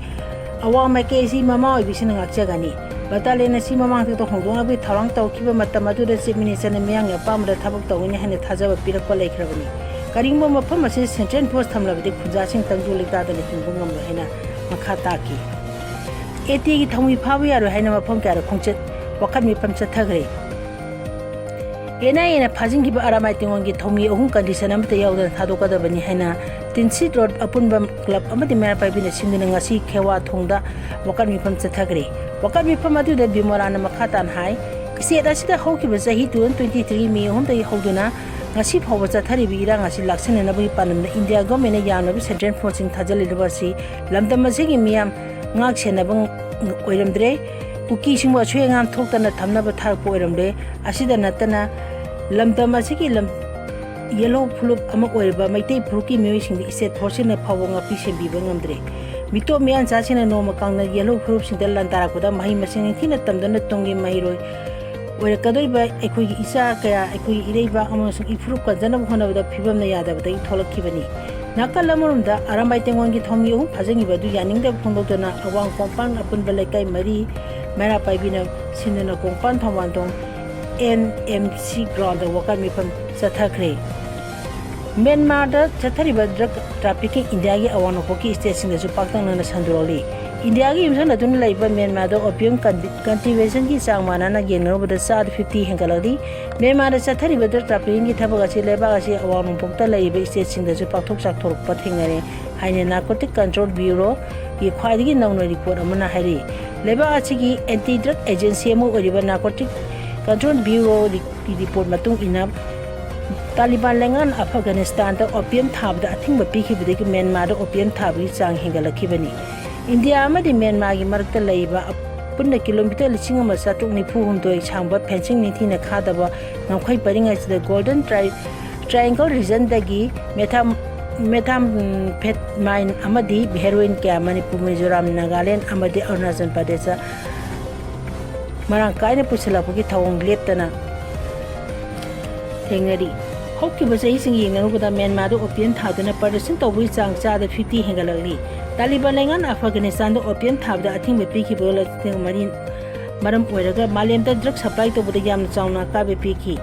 ꯑꯋꯥꯡ ꯃꯥꯏꯀꯩ ꯑꯁꯤ ꯃꯃꯥ ꯑꯣꯏꯕꯤꯁꯤꯡꯅ ꯉꯥꯛꯆꯒꯅꯤ꯫ Battalion ꯑꯁꯤ ꯃꯃꯥꯡꯊꯛꯇ ꯍꯣꯡꯗꯣꯛꯅꯕꯒꯤ ꯊꯧꯔꯥꯡ ꯇꯧꯈꯤꯕ ꯃꯇꯝ ꯑꯗꯨꯗ Chief Minister ꯅ ꯃꯤꯌꯥꯝꯒꯤ ꯑꯄꯥꯝꯕꯗ ꯊꯕꯛ ꯇꯧꯒꯅꯤ ꯍꯥꯏꯅ ꯊꯥꯖꯕ ꯄꯤꯔꯛꯄ ꯂꯩꯈ꯭ꯔꯕꯅꯤ꯫ ꯀꯔꯤꯒꯨꯝꯕ ꯃꯐꯝ ꯑꯁꯤꯗ ꯁꯦꯟꯇ꯭ꯔꯦꯜ ꯐꯣꯔꯁ ꯊꯝꯂꯕꯗꯤ ꯈꯨꯟꯖꯥꯁꯤꯡ ꯇꯪꯗꯨ ꯂꯩꯇꯥꯗꯅ ꯍꯤꯡꯕ ꯉꯝꯂꯣꯏ ꯍꯥꯏꯅ ꯃꯈꯥ ꯇꯥꯈꯤ꯫ ꯑꯦꯇꯤꯒꯤ ꯊꯧꯃꯤ ꯐꯥꯕ ꯌꯥꯔꯣꯏ ꯍꯥꯏꯅ ꯃꯐꯝ ꯀꯌꯥꯗ ꯈꯣꯡꯆꯠ, ꯋꯥꯀꯠ ꯃꯤꯐꯝ ꯆꯠꯊꯈ꯭ꯔꯦ꯫ ꯑꯦꯟ ꯑꯥꯏ ꯑꯦꯅ ꯐꯥꯖꯤꯟꯈꯤꯕ ꯑꯔꯥꯃꯥꯏ ꯇꯦꯡꯒꯣꯟꯒꯤ ꯊꯧꯃꯤ ꯑꯍꯨꯝ ꯀꯟꯗꯤꯁꯟ ꯑꯃꯠꯇ ꯌꯥꯎꯗꯅ ꯊꯥꯗꯣꯛꯀꯗꯕꯅꯤ ꯍꯥꯏꯅ ꯇꯤꯟꯁꯤꯠ ꯔꯣꯗ ꯑꯄꯨꯟꯕ ꯀ꯭ꯂꯕ ꯑꯃꯗꯤ ꯃꯩꯔꯥ ꯄꯥꯏꯕꯤꯅ ꯁꯤꯟꯗꯨꯅ ꯉꯁꯤ ꯈꯦꯋꯥ ꯊꯣꯡꯗ ꯋꯥꯀꯠ ꯃꯤꯐꯝ ꯆꯠꯊꯈ꯭ꯔꯦ꯫ ꯋꯥꯀꯠ ꯃꯤꯐꯝ ꯑꯗꯨꯗ ꯕꯤꯃꯣꯂꯥꯅ ꯃꯈꯥ ꯇꯥꯅ ꯍꯥꯏ, ꯁ꯭ꯇꯦꯠ ꯑꯁꯤꯗ ꯍꯧꯈꯤꯕ ꯆꯍꯤ two thousand twenty three ꯒꯤ ꯃꯦ ꯑꯍꯨꯝꯗꯒꯤ ꯍꯧꯗꯨꯅ ꯉꯁꯤ ꯐꯥꯎꯕ ꯆꯠꯊꯔꯤꯕ ꯏꯔꯥꯡ ꯑꯁꯤ ꯂꯥꯛꯁꯤꯟꯅꯅꯕꯒꯤ ꯄꯥꯟꯗꯝꯗ ꯏꯟꯗꯤꯌꯥ ꯒꯣꯔꯃꯦꯟꯅ ꯌꯥꯝꯂꯕ ꯁꯦꯟꯇ꯭ꯔꯦꯜ ꯐꯣꯔꯁꯁꯤꯡ ꯊꯥꯖꯤꯜꯂꯤꯕꯁꯤ ꯂꯝꯗꯝ ꯑꯁꯤꯒꯤ ꯃꯤꯌꯥꯝ ꯉꯥꯛ ꯁꯦꯟꯅꯕ ꯑꯣꯏꯔꯝꯗ꯭ꯔꯦ꯫ ꯀꯨꯀꯤꯁꯤꯡꯕꯨ ꯑꯁꯣꯏ ꯑꯉꯥꯝ ꯊꯣꯛꯇꯅ ꯊꯝꯅꯕ ꯊꯥꯔꯛꯄ ꯑꯣꯏꯔꯝꯂꯦ꯫ ꯑꯁꯤꯗ ꯅꯠꯇꯅ ꯂꯝꯗꯝ ꯑꯁꯤꯒꯤ ꯂꯝ, ꯌꯦꯜꯍꯧ ꯐꯨꯂꯨꯞ ꯑꯃ ꯑꯣꯏꯔꯤꯕ ꯃꯩꯇꯩ ꯐꯨꯔꯨꯞꯀꯤ ꯃꯤꯑꯣꯏꯁꯤꯡꯗ ꯁ꯭ꯇꯦꯠ ꯐꯣꯔꯁꯁꯤꯡꯅ ꯐꯥꯎꯕ ꯉꯥꯛꯄꯤ ꯁꯦꯟꯕꯤꯕ ꯉꯝꯗ꯭ꯔꯦ꯫ ꯃꯤꯇꯣꯞ ꯃꯤꯌꯥꯟꯆꯥꯁꯤꯡꯅ ꯅꯣꯡꯃ ꯀꯥꯡꯅ ꯌꯦꯜꯍꯧ ꯐꯨꯔꯨꯞꯁꯤꯡꯗ ꯂꯥꯟꯗꯥꯔꯛꯄꯗ ꯃꯍꯩ ꯃꯁꯤꯡ ꯅꯤꯡꯊꯤꯅ ꯇꯝꯗꯨꯅ ꯇꯨꯡꯒꯤ ꯃꯍꯩꯔꯣꯏ ꯑꯣꯏꯔꯛꯀꯗꯧꯔꯤꯕ ꯑꯩꯈꯣꯏꯒꯤ ꯏꯆꯥ ꯀꯌꯥ ꯑꯩꯈꯣꯏꯒꯤ ꯏꯔꯩꯕꯥꯛ ꯑꯃꯁꯨꯡ ꯏꯐꯨꯔꯨꯞ ꯀꯟꯖꯅꯕ ꯍꯣꯠꯅꯕꯗ ꯐꯤꯕꯝꯅ ꯌꯥꯗꯕꯗꯒꯤ ꯊꯣꯛꯂꯛꯈꯤꯕꯅꯤ꯫ ꯅꯥꯀꯜ ꯑꯃꯔꯣꯝꯗ ꯑꯔꯥꯝꯕꯥꯏ ꯇꯦꯡꯒꯣꯟꯒꯤ ꯊꯧꯃꯤ ꯑꯍꯨꯝ ꯐꯥꯖꯤꯟꯈꯤꯕ ꯑꯗꯨ ꯌꯥꯅꯤꯡꯗꯕ ꯐꯣꯡꯗꯣꯛꯇꯨꯅ ꯑꯋꯥꯡ ꯀꯣꯡꯄꯥꯟ ꯑꯄꯨꯟꯕ ꯂꯩꯀꯥꯏ ꯃꯔꯤ ꯃꯩꯔꯥ ꯄꯥꯏꯕꯤꯅ ꯁꯤꯟꯗꯨꯅ ꯀꯣꯡꯄꯥꯟ ꯊꯧꯕꯥꯜꯊꯣꯡ ꯑꯦꯟ ꯑꯦꯝ ꯁꯤ ꯒ꯭ꯔꯥꯎꯟꯗ ꯋꯥꯀꯠ ꯃꯤꯐꯝ ꯆꯠꯊꯈ꯭ꯔꯦ꯫ ꯃ꯭ꯌꯥꯟꯃꯥꯔꯗ ꯆꯠꯊꯔꯤꯕ ꯗ꯭ꯔꯒ ꯇ꯭ꯔꯥꯐꯤꯀꯤꯡ ꯏꯟꯗꯤꯌꯥꯒꯤ ꯑꯋꯥꯡ ꯅꯣꯡꯄꯣꯛꯀꯤ ꯁ꯭ꯇꯦꯠꯁꯤꯡꯗꯁꯨ ꯄꯥꯛꯇꯛꯅꯅ ꯁꯟꯗꯣꯔꯛꯂꯤ꯫ ꯏꯟꯗꯤꯌꯥꯒ ꯌꯨꯝꯁꯤꯟꯅꯗꯨꯅ ꯂꯩꯕ ꯃ꯭ꯌꯥꯟꯃꯥꯔꯗ opium culti-, cultivation ꯒꯤ ꯆꯥꯡ ꯃꯥꯟꯅꯅ ꯌꯦꯡꯅꯔꯨꯕꯗ ꯆꯥꯗ fifty ꯍꯦꯟꯒꯠꯂꯛꯂꯤ꯫ ꯃ꯭ꯌꯥꯟꯃꯥꯔꯗ ꯆꯠꯊꯔꯤꯕ ꯗ꯭ꯔꯒ ꯇ꯭ꯔꯥꯐꯤꯀꯤꯡꯒꯤ ꯊꯕꯛ ꯑꯁꯤ ꯂꯩꯕꯥꯛ ꯑꯁꯤ ꯑꯋꯥꯡ ꯅꯣꯡꯄꯣꯛꯇ ꯂꯩꯔꯤꯕ ꯁ꯭ꯇꯦꯠꯁꯤꯡꯗꯁꯨ ꯄꯥꯛꯊꯣꯛ ꯆꯥꯎꯊꯣꯔꯛꯄ ꯊꯦꯡꯅꯔꯦ ꯍꯥꯏꯅ Narcotic Control Bureau ꯒꯤ ꯈ꯭ꯋꯥꯏꯗꯒꯤ ꯅꯧꯅ ꯔꯤꯄꯣꯔꯠ ꯑꯃꯅ ꯍꯥꯏꯔꯤ꯫ ꯂꯩꯕꯥꯛ ꯑꯁꯤꯒꯤ ꯑꯦꯟꯇꯤ ꯗ꯭ꯔꯒ ꯑꯦꯖꯦꯟꯁꯤ ꯑꯃ ꯑꯣꯏꯔꯤꯕ Narcotic Control Bureau ꯒꯤ ꯔꯤꯄꯣꯔꯠ ꯃꯇꯨꯡ ꯏꯟꯅ, ꯇꯥꯂꯤꯕꯥꯟ ꯂꯩꯉꯥꯛꯅ ꯑꯐꯒꯥꯅꯤꯁꯇꯥꯟꯗ opium ꯊꯥꯕꯗ ꯑꯊꯤꯡꯕ ꯄꯤꯈꯤꯕꯗꯒꯤ ꯃ꯭ꯌꯥꯟꯃꯥꯔꯗ opium ꯊꯥꯕꯒꯤ ꯆꯥꯡ ꯍꯦꯟꯒꯠꯂꯛꯈꯤꯕꯅꯤ꯫ ꯏꯟꯗꯤꯌꯥ ꯑꯃꯗꯤ ꯃ꯭ꯌꯥꯟꯃꯥꯔꯒꯤ ꯃꯔꯛꯇ ꯂꯩꯔꯤꯕ ꯑꯄꯨꯟꯅ ꯀꯤꯂꯣꯃꯤꯇꯔ ꯂꯤꯁꯤꯡ ꯑꯃ ꯆꯥꯇ꯭ꯔꯨꯛ ꯅꯤꯐꯨ ꯍꯨꯝꯗꯣꯏ ꯁꯥꯡꯕ fencing ꯅꯤꯡꯊꯤꯅ ꯈꯥꯗꯕ ꯉꯝꯈꯩ ꯄꯔꯤꯡ ꯑꯁꯤꯗ Golden Tri-, Triangle region ꯗꯒꯤ metham-, methamphetamine ꯑꯃꯗꯤ heroin ꯀꯌꯥ ꯃꯅꯤꯄꯨꯔ, ꯃꯤꯖꯣꯔꯥꯝ, ꯅꯥꯒꯥꯂꯦꯟ ꯑꯃꯗꯤ ꯑꯔꯨꯅꯥꯆꯜ ꯄ꯭ꯔꯗꯦꯁꯇ ꯃꯔꯥꯡ ꯀꯥꯏꯅ ꯄꯨꯁꯤꯜꯂꯛꯄꯒꯤ ꯊꯧꯑꯣꯡ ꯂꯦꯞꯇꯅ ꯊꯦꯡꯅꯔꯤ꯫ ꯍꯧꯈꯤꯕ ꯆꯍꯤꯁꯤꯡ ꯌꯦꯡꯅꯔꯨꯕꯗ ꯃ꯭ꯌꯥꯟꯃꯥꯔꯗ opium ꯊꯥꯗꯨꯅ production ꯇꯧꯕꯒꯤ ꯆꯥꯡ ꯆꯥꯗ fifty ꯍꯦꯟꯒꯠꯂꯛꯂꯤ꯫ ꯇꯥꯂꯤꯕꯥꯟ ꯂꯩꯉꯥꯛꯅ ꯑꯐꯒꯥꯅꯤꯁꯇꯥꯟꯗ opium ꯊꯥꯕꯗ ꯑꯊꯤꯡꯕ ꯄꯤꯈꯤꯕꯒ ꯂꯣꯏꯅꯅ ꯃꯔꯤ, ꯃꯔꯝ ꯑꯣꯏꯔꯒ ꯃꯥꯂꯦꯝꯗ drug supply ꯇꯧꯕꯗ ꯌꯥꯝꯅ ꯆꯥꯎꯅ ꯑꯀꯥꯏꯕ ꯄꯤꯈꯤ꯫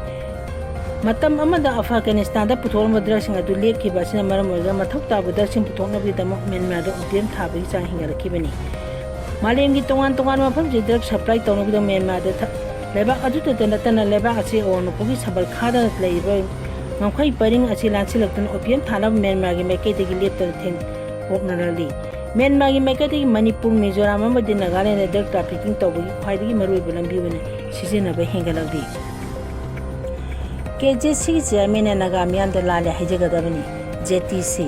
ꯃꯇꯝ ꯑꯃꯗ ꯑꯐꯒꯥꯅꯤꯁꯇꯥꯟꯗ ꯄꯨꯊꯣꯛꯂꯝꯕ ꯗ꯭ꯔꯒꯁꯤꯡ ꯑꯗꯨ ꯂꯦꯞꯈꯤꯕ ꯑꯁꯤꯅ ꯃꯔꯝ ꯑꯣꯏꯔꯒ ꯃꯊꯧ ꯇꯥꯕ ꯗ꯭ꯔꯒꯁꯤꯡ ꯄꯨꯊꯣꯛꯅꯕꯒꯤꯗꯃꯛ ꯃ꯭ꯌꯥꯟꯃꯥꯔꯗ ꯑꯣꯄꯤꯌꯝ ꯊꯥꯕꯒꯤ ꯆꯥꯡ ꯍꯦꯟꯒꯠꯂꯛꯈꯤꯕꯅꯤ꯫ ꯃꯥꯂꯦꯝꯒꯤ ꯇꯣꯉꯥꯟ ꯇꯣꯉꯥꯟꯕ ꯃꯐꯝꯁꯤꯡ ꯗ꯭ꯔꯒ ꯁꯄ꯭ꯂꯥꯏ ꯇꯧꯅꯕꯒꯤꯗꯃꯛ ꯃ꯭ꯌꯥꯟꯃꯥꯔꯗ ꯊ-, ꯂꯩꯕꯥꯛ ꯑꯗꯨꯗꯇ ꯅꯠꯇꯅ ꯂꯩꯕꯥꯛ ꯑꯁꯤ ꯑꯋꯥꯡ ꯅꯣꯡꯄꯣꯛꯀꯤ ꯁꯝꯕꯜ ꯈꯥꯗꯅ ꯂꯩꯔꯤꯕ ꯉꯝꯈꯩ ꯄꯔꯤꯡ ꯑꯁꯤ ꯂꯥꯟꯁꯤꯜꯂꯛꯇꯨꯅ ꯑꯣꯄꯤꯌꯝ ꯊꯥꯅꯕ ꯃ꯭ꯌꯥꯟꯃꯥꯔꯒꯤ ꯃꯥꯏꯀꯩꯗꯒꯤ ꯂꯦꯞꯇꯅ ꯊꯦꯡ ꯑꯣꯛꯅꯔꯛꯂꯤ꯫ ꯃ꯭ꯌꯥꯟꯃꯥꯔꯒꯤ ꯃꯥꯏꯀꯩꯗꯒꯤ ꯃꯅꯤꯄꯨꯔ, ꯃꯤꯖꯣꯔꯥꯝ ꯑꯃꯗꯤ ꯅꯥꯒꯥꯂꯦꯟꯗ ꯗ꯭ꯔꯒ ꯇ꯭ꯔꯥꯐꯤꯀꯤꯡ ꯇꯧꯕꯒꯤ ꯈ꯭ꯋꯥꯏꯗꯒꯤ ꯃꯔꯨꯑꯣꯏꯕ ꯂꯝꯕꯤ ꯑꯣꯏꯅ ꯁꯤꯖꯤꯟꯅꯕ ꯍꯦꯟꯒꯠꯂꯛꯂꯤ꯫ ꯀꯦ ꯖꯦ ꯁꯤꯒꯤ ꯆꯤꯌꯥꯔꯃꯦꯟꯅ ꯅꯥꯒꯥ ꯃꯤꯌꯥꯝꯗ ꯂꯥꯜꯂꯦ ꯍꯥꯏꯖꯒꯗꯕꯅꯤ꯫ J T C.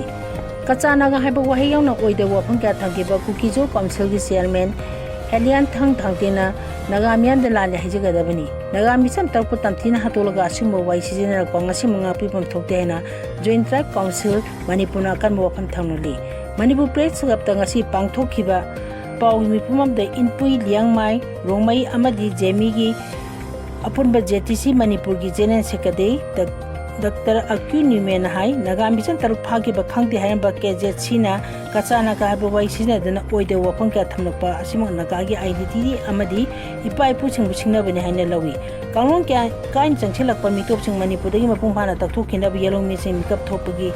ꯀꯆꯥ ꯅꯥꯒꯥ ꯍꯥꯏꯕ ꯋꯥꯍꯩ ꯌꯥꯎꯅ ꯑꯣꯏꯗꯕ ꯋꯥꯐꯝ ꯀꯌꯥ ꯊꯝꯈꯤꯕ ꯀꯨꯀꯤꯖꯣ ꯀꯥꯎꯟꯁꯤꯜꯒꯤ ꯆꯤꯌꯥꯔꯃꯦꯟ ꯑꯦꯂꯤꯌꯥꯟ ꯊꯪ ꯊꯥꯡꯇꯦꯅ ꯅꯥꯒꯥ ꯃꯤꯌꯥꯝꯗ ꯂꯥꯜꯂꯦ ꯍꯥꯏꯖꯒꯗꯕꯅꯤ꯫ ꯅꯥꯒꯥ ꯃꯤꯆꯝ ꯇꯔꯨꯛꯄꯨ ꯇꯝꯊꯤꯅ ꯍꯥꯠꯇꯣꯛꯂꯒ ꯑꯁꯤꯒꯨꯝꯕ ꯋꯥꯍꯩ ꯁꯤꯖꯤꯟꯅꯔꯛꯄ ꯉꯁꯤꯃꯛ ꯉꯥꯛꯄꯤꯐꯝ ꯊꯣꯛꯇꯦ ꯍꯥꯏꯅ ꯖꯣꯏꯟ ꯇ꯭ꯔꯥꯏꯕ ꯀꯥꯎꯟꯁꯤꯜ ꯃꯅꯤꯄꯨꯔꯅ ꯑꯀꯟꯕ ꯋꯥꯐꯝ ꯊꯝꯂꯤ꯫ ꯃꯅꯤꯄꯨꯔ ꯄ꯭ꯔꯦꯁ ꯀ꯭ꯂꯕꯇ ꯉꯁꯤ ꯄꯥꯡꯊꯣꯛꯈꯤꯕ ꯄꯥꯎꯒꯤ ꯃꯤꯐꯝ ꯑꯃꯗ ꯏꯟꯄꯨꯏ, ꯂꯤꯌꯥꯡꯃꯥꯏ, ꯔꯣꯡꯃꯩ ꯑꯃꯗꯤ ꯖꯦꯃꯤꯒꯤ ꯑꯄꯨꯟꯕ ꯖꯦ ꯇꯤ ꯁꯤ ꯃꯅꯤꯄꯨꯔꯒꯤ ꯖꯦꯅꯦꯔꯦꯜ ꯁꯦꯀ꯭ꯔꯦꯇꯔꯤ ꯗꯛ-, ꯗꯥꯛꯇꯔ ꯑꯀ꯭ꯌꯨ ꯅ꯭ꯌꯨꯃꯦꯟꯅ ꯍꯥꯏ, ꯅꯥꯒꯥ ꯃꯤꯆꯝ ꯇꯔꯨꯛ ꯐꯥꯈꯤꯕ ꯈꯪꯗꯦ ꯍꯥꯏꯔꯝꯕ ꯀꯦ ꯖꯦ ꯁꯤꯅ ꯀꯆꯥ ꯅꯥꯒꯥ ꯍꯥꯏꯕ ꯋꯥꯍꯩ ꯁꯤꯖꯤꯟꯅꯗꯨꯅ ꯑꯣꯏꯗꯕ ꯋꯥꯐꯝ ꯀꯌꯥ ꯊꯝꯂꯛꯄ ꯑꯁꯤꯃꯛ ꯅꯥꯒꯥꯒꯤ ꯑꯥꯏꯗꯦꯟꯇꯤꯇꯤ ꯑꯃꯗꯤ ꯏꯄꯥ ꯏꯄꯨꯁꯤꯡꯕꯨ ꯁꯤꯡꯅꯕꯅꯤ ꯍꯥꯏꯅ ꯂꯧꯏ꯫ ꯀꯥꯡꯂꯣꯟ ꯀꯌꯥ ꯀꯥꯏꯅ ꯆꯪꯁꯤꯜꯂꯛꯄ ꯃꯤꯇꯣꯞꯁꯤꯡ ꯃꯅꯤꯄꯨꯔꯗꯒꯤ ꯃꯄꯨꯡ ꯐꯥꯅ ꯇꯛꯊꯣꯛꯈꯤꯅꯕ ꯌꯦꯜꯍꯧꯃꯤꯁꯤꯡ ꯃꯤꯀꯞ ꯊꯣꯛꯄꯒꯤ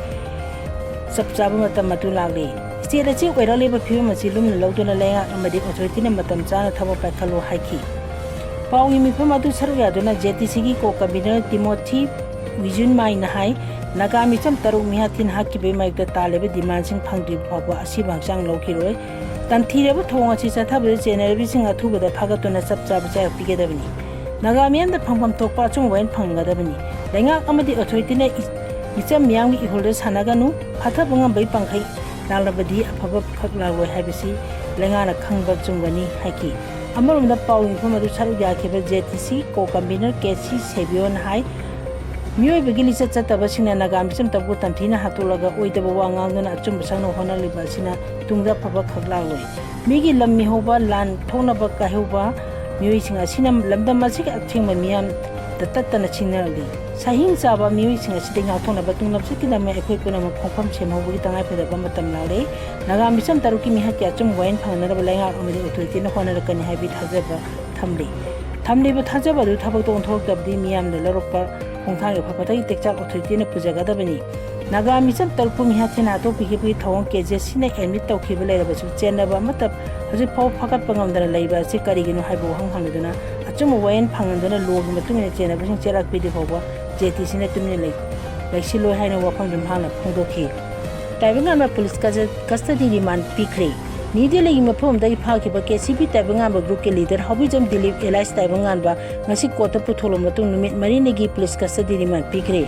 ꯆꯞ ꯆꯥꯕ ꯃꯇꯝ ꯑꯗꯨ ꯂꯥꯛꯂꯤ꯫ ꯁ꯭ꯇꯦꯠ ꯑꯁꯤ ꯑꯣꯏꯔꯛꯂꯤꯕ ꯐꯤꯕꯝ ꯑꯁꯤ ꯂꯨꯝꯅ ꯂꯧꯗꯨꯅ ꯂꯩꯉꯥꯛ ꯑꯃꯗꯤ ꯑꯣꯊꯣꯔꯤꯇꯤꯅ ꯃꯇꯝ ꯆꯥꯅ ꯊꯕꯛ ꯄꯥꯏꯈꯠꯂꯨ ꯍꯥꯏꯈꯤ꯫ ꯄꯥꯎꯒꯤ ꯃꯤꯐꯝ ꯑꯗꯨ ꯁꯔꯨꯛ ꯌꯥꯗꯨꯅ ꯖꯦ ꯇꯤ ꯁꯤꯒꯤ ꯀꯣ ꯀꯟꯚꯤꯅꯔ ꯇꯤꯃꯣꯊꯤ ꯋꯤꯖꯨꯟꯃꯥꯏꯅ ꯍꯥꯏ, ꯅꯥꯒꯥ ꯃꯤꯆꯝ ꯇꯔꯨꯛ ꯃꯤꯍꯥꯠ ꯊꯤꯅ ꯍꯥꯠꯈꯤꯕꯒꯤ ꯃꯥꯌꯣꯛꯇ ꯇꯥꯜꯂꯤꯕ ꯗꯤꯃꯥꯟꯁꯤꯡ ꯐꯪꯗ꯭ꯔꯤꯕ ꯐꯥꯎꯕ ꯑꯁꯤꯕ ꯍꯛꯆꯥꯡ ꯂꯧꯈꯤꯔꯣꯏ꯫ ꯇꯝꯊꯤꯔꯕ ꯊꯧꯑꯣꯡ ꯑꯁꯤ ꯆꯠꯊꯕꯗ ꯆꯦꯟꯅꯔꯤꯕꯁꯤꯡ ꯑꯊꯨꯕꯗ ꯐꯥꯒꯠꯇꯨꯅ ꯆꯞ ꯆꯥꯕ ꯆꯩꯔꯥꯛ ꯄꯤꯒꯗꯕꯅꯤ꯫ ꯅꯥꯒꯥ ꯃꯤꯌꯥꯝꯗ ꯐꯪꯐꯝ ꯊꯣꯛꯄ ꯑꯆꯨꯝꯕ ꯋꯥꯌꯦꯜ ꯐꯪꯒꯗꯕꯅꯤ꯫ ꯂꯩꯉꯥꯛ ꯑꯃꯗꯤ ꯑꯣꯊꯣꯔꯤꯇꯤꯅ ꯏ-, ꯃꯤꯆꯝ ꯃꯤꯌꯥꯝꯒꯤ ꯏꯍꯨꯜꯗ ꯁꯥꯟꯅꯒꯅꯨ, ꯐꯥꯊꯕ ꯉꯝꯕꯒꯤ ꯄꯥꯡꯈꯩ ꯂꯥꯛꯂꯕꯗꯤ ꯑꯐꯕ ꯈꯛ ꯂꯥꯛꯂꯣꯏ ꯍꯥꯏꯕꯁꯤ ꯂꯩꯉꯥꯛꯅ ꯈꯪꯕ ꯆꯨꯝꯒꯅꯤ ꯍꯥꯏꯈꯤ꯫ ꯑꯃꯔꯣꯝꯗ ꯄꯥꯎ ꯃꯤꯐꯝ ꯑꯗꯨ ꯁꯔꯨꯛ ꯌꯥꯈꯤꯕ ꯖꯦ ꯇꯤ ꯁꯤ ꯀꯣ ꯀꯟꯚꯤꯅꯔ ꯀꯦ ꯁꯤ ꯁꯦꯕꯤꯌꯣꯅ ꯍꯥꯏ, ꯃꯤꯑꯣꯏꯕꯒꯤ ꯂꯤꯆꯠ ꯆꯠꯇꯕꯁꯤꯡꯅ ꯅꯥꯒꯥ ꯃꯤꯆꯝ ꯇꯔꯨꯛꯄꯨ ꯇꯝꯊꯤꯅ ꯍꯥꯠꯇꯣꯛꯂꯒ ꯑꯣꯏꯗꯕ ꯋꯥ ꯉꯥꯡꯗꯨꯅ ꯑꯆꯨꯝꯕ ꯁꯛꯅ ꯍꯣꯠꯅꯔꯤꯕ ꯑꯁꯤꯅ ꯇꯨꯡꯗ ꯑꯐꯕ ꯈꯛ ꯂꯥꯛꯂꯣꯏ꯫ ꯃꯤꯒꯤ ꯂꯝ ꯃꯤꯍꯧꯕ, ꯂꯥꯟ ꯊꯣꯛꯅꯕ ꯀꯥꯏꯍꯧꯕ ꯃꯤꯑꯣꯏꯁꯤꯡ ꯑꯁꯤꯅ ꯂꯝꯗꯝ ꯑꯁꯤꯒꯤ ꯑꯊꯤꯡꯕ ꯃꯤꯌꯥꯝꯗ ꯇꯠꯇꯅ ꯁꯤꯡꯅꯔꯛꯂꯤ꯫ ꯁꯥꯍꯤꯡ ꯆꯥꯕ ꯃꯤꯑꯣꯏꯁꯤꯡ ꯑꯁꯤꯗꯒꯤ ꯉꯥꯛꯊꯣꯛꯅꯕ ꯇꯨꯡꯂꯝꯆꯠꯀꯤꯗꯃꯛ ꯑꯩꯈꯣꯏ ꯄꯨꯝꯅꯃꯛ ꯈꯣꯡꯐꯝ ꯁꯦꯝꯍꯧꯕꯒꯤ ꯇꯉꯥꯏꯐꯗꯕ ꯃꯇꯝ ꯂꯥꯛꯂꯦ꯫ ꯅꯥꯒꯥ ꯃꯤꯆꯝ ꯇꯔꯨꯛꯀꯤ ꯃꯤꯍꯠꯀꯤ ꯑꯆꯨꯝꯕ ꯋꯥꯌꯦꯜ ꯐꯪꯅꯅꯕ ꯂꯩꯉꯥꯛ ꯑꯃꯗꯤ ꯑꯣꯊꯣꯔꯤꯇꯤꯅ ꯍꯣꯠꯅꯔꯛꯀꯅꯤ ꯍꯥꯏꯕꯒꯤ ꯊꯥꯖꯕ ꯊꯝꯂꯤ꯫ ꯊꯝꯂꯤꯕ ꯊꯥꯖꯕ ꯑꯗꯨ ꯊꯕꯛꯇ ꯑꯣꯟꯊꯣꯔꯛꯇꯕꯗꯤ ꯃꯤꯌꯥꯝꯅ ꯂꯧꯔꯛꯄ ꯈꯣꯡꯊꯥꯡꯒꯤ ꯐꯕꯗꯒꯤ ꯇꯦꯛꯆꯥꯛ ꯑꯣꯊꯣꯔꯤꯇꯤꯅ ꯄꯨꯖꯒꯗꯕꯅꯤ꯫ ꯅꯥꯒꯥ ꯃꯤꯆꯝ ꯇꯔꯨꯛꯄꯨ ꯃꯤꯍꯥꯠ ꯊꯤꯅ ꯍꯥꯠꯇꯣꯛꯄꯤꯈꯤꯕꯒꯤ ꯊꯧꯑꯣꯡ ꯀꯦ ꯖꯦ ꯁꯤꯅ ꯑꯦꯗꯃꯤꯠ ꯇꯧꯈꯤꯕ ꯂꯩꯔꯕꯁꯨ, ꯆꯦꯟꯅꯕ ꯑꯃꯠꯇ ꯍꯧꯖꯤꯛ ꯐꯥꯎꯕ ꯐꯥꯒꯠꯄ ꯉꯝꯗꯅ ꯂꯩꯕ ꯑꯁꯤ ꯀꯔꯤꯒꯤꯅꯣ ꯍꯥꯏꯕ ꯋꯥꯍꯪ ꯍꯪꯂꯗꯨꯅ, ꯑꯆꯨꯝꯕ ꯋꯥꯌꯦꯜ ꯐꯪꯍꯟꯗꯨꯅ ꯂꯣꯒꯤ ꯃꯇꯨꯡ ꯏꯟꯅ ꯆꯦꯟꯅꯕꯁꯤꯡ ꯆꯦꯜꯂꯛꯄꯤꯗ꯭ꯔꯤ ꯐꯥꯎꯕ ꯖꯦ ꯇꯤ ꯁꯤꯅ ꯇꯨꯃꯤꯟꯅ ꯂꯩ-, ꯂꯩꯁꯤꯜꯂꯣꯏ ꯍꯥꯏꯅ ꯋꯥꯐꯝꯁꯨ ꯃꯍꯥꯛꯅ ꯐꯣꯡꯗꯣꯛꯈꯤ꯫ ꯇꯥꯏꯕꯪꯉꯥꯟꯕ ꯄꯨꯂꯤꯁ ꯀꯁ-, ꯀꯁꯇꯗꯤ ꯔꯤꯃꯥꯟ ꯄꯤꯈ꯭ꯔꯦ꯫ ꯅ꯭ꯌꯨ ꯗꯦꯜꯂꯤꯒꯤ ꯃꯐꯝ ꯑꯃꯗꯒꯤ ꯐꯥꯈꯤꯕ ꯀꯦ ꯁꯤ ꯄꯤ ꯇꯥꯏꯕꯪꯉꯥꯟꯕ ꯒ꯭ꯔꯨꯞꯀꯤ ꯂꯤꯗꯔ ꯍꯥꯎꯕꯤꯖꯝ ꯗꯤꯂꯤꯞ ꯑꯦꯂꯥꯏꯁ ꯇꯥꯏꯕꯪꯉꯥꯟꯕ ꯉꯁꯤ ꯀꯣꯔꯠꯇ ꯄꯨꯊꯣꯛꯂꯕ ꯃꯇꯨꯡ ꯅꯨꯃꯤꯠ ꯃꯔꯤꯅꯤꯒꯤ ꯄꯨꯂꯤꯁ ꯀꯁꯇꯗꯤ ꯔꯤꯃꯥꯟ ꯄꯤꯈ꯭ꯔꯦ꯫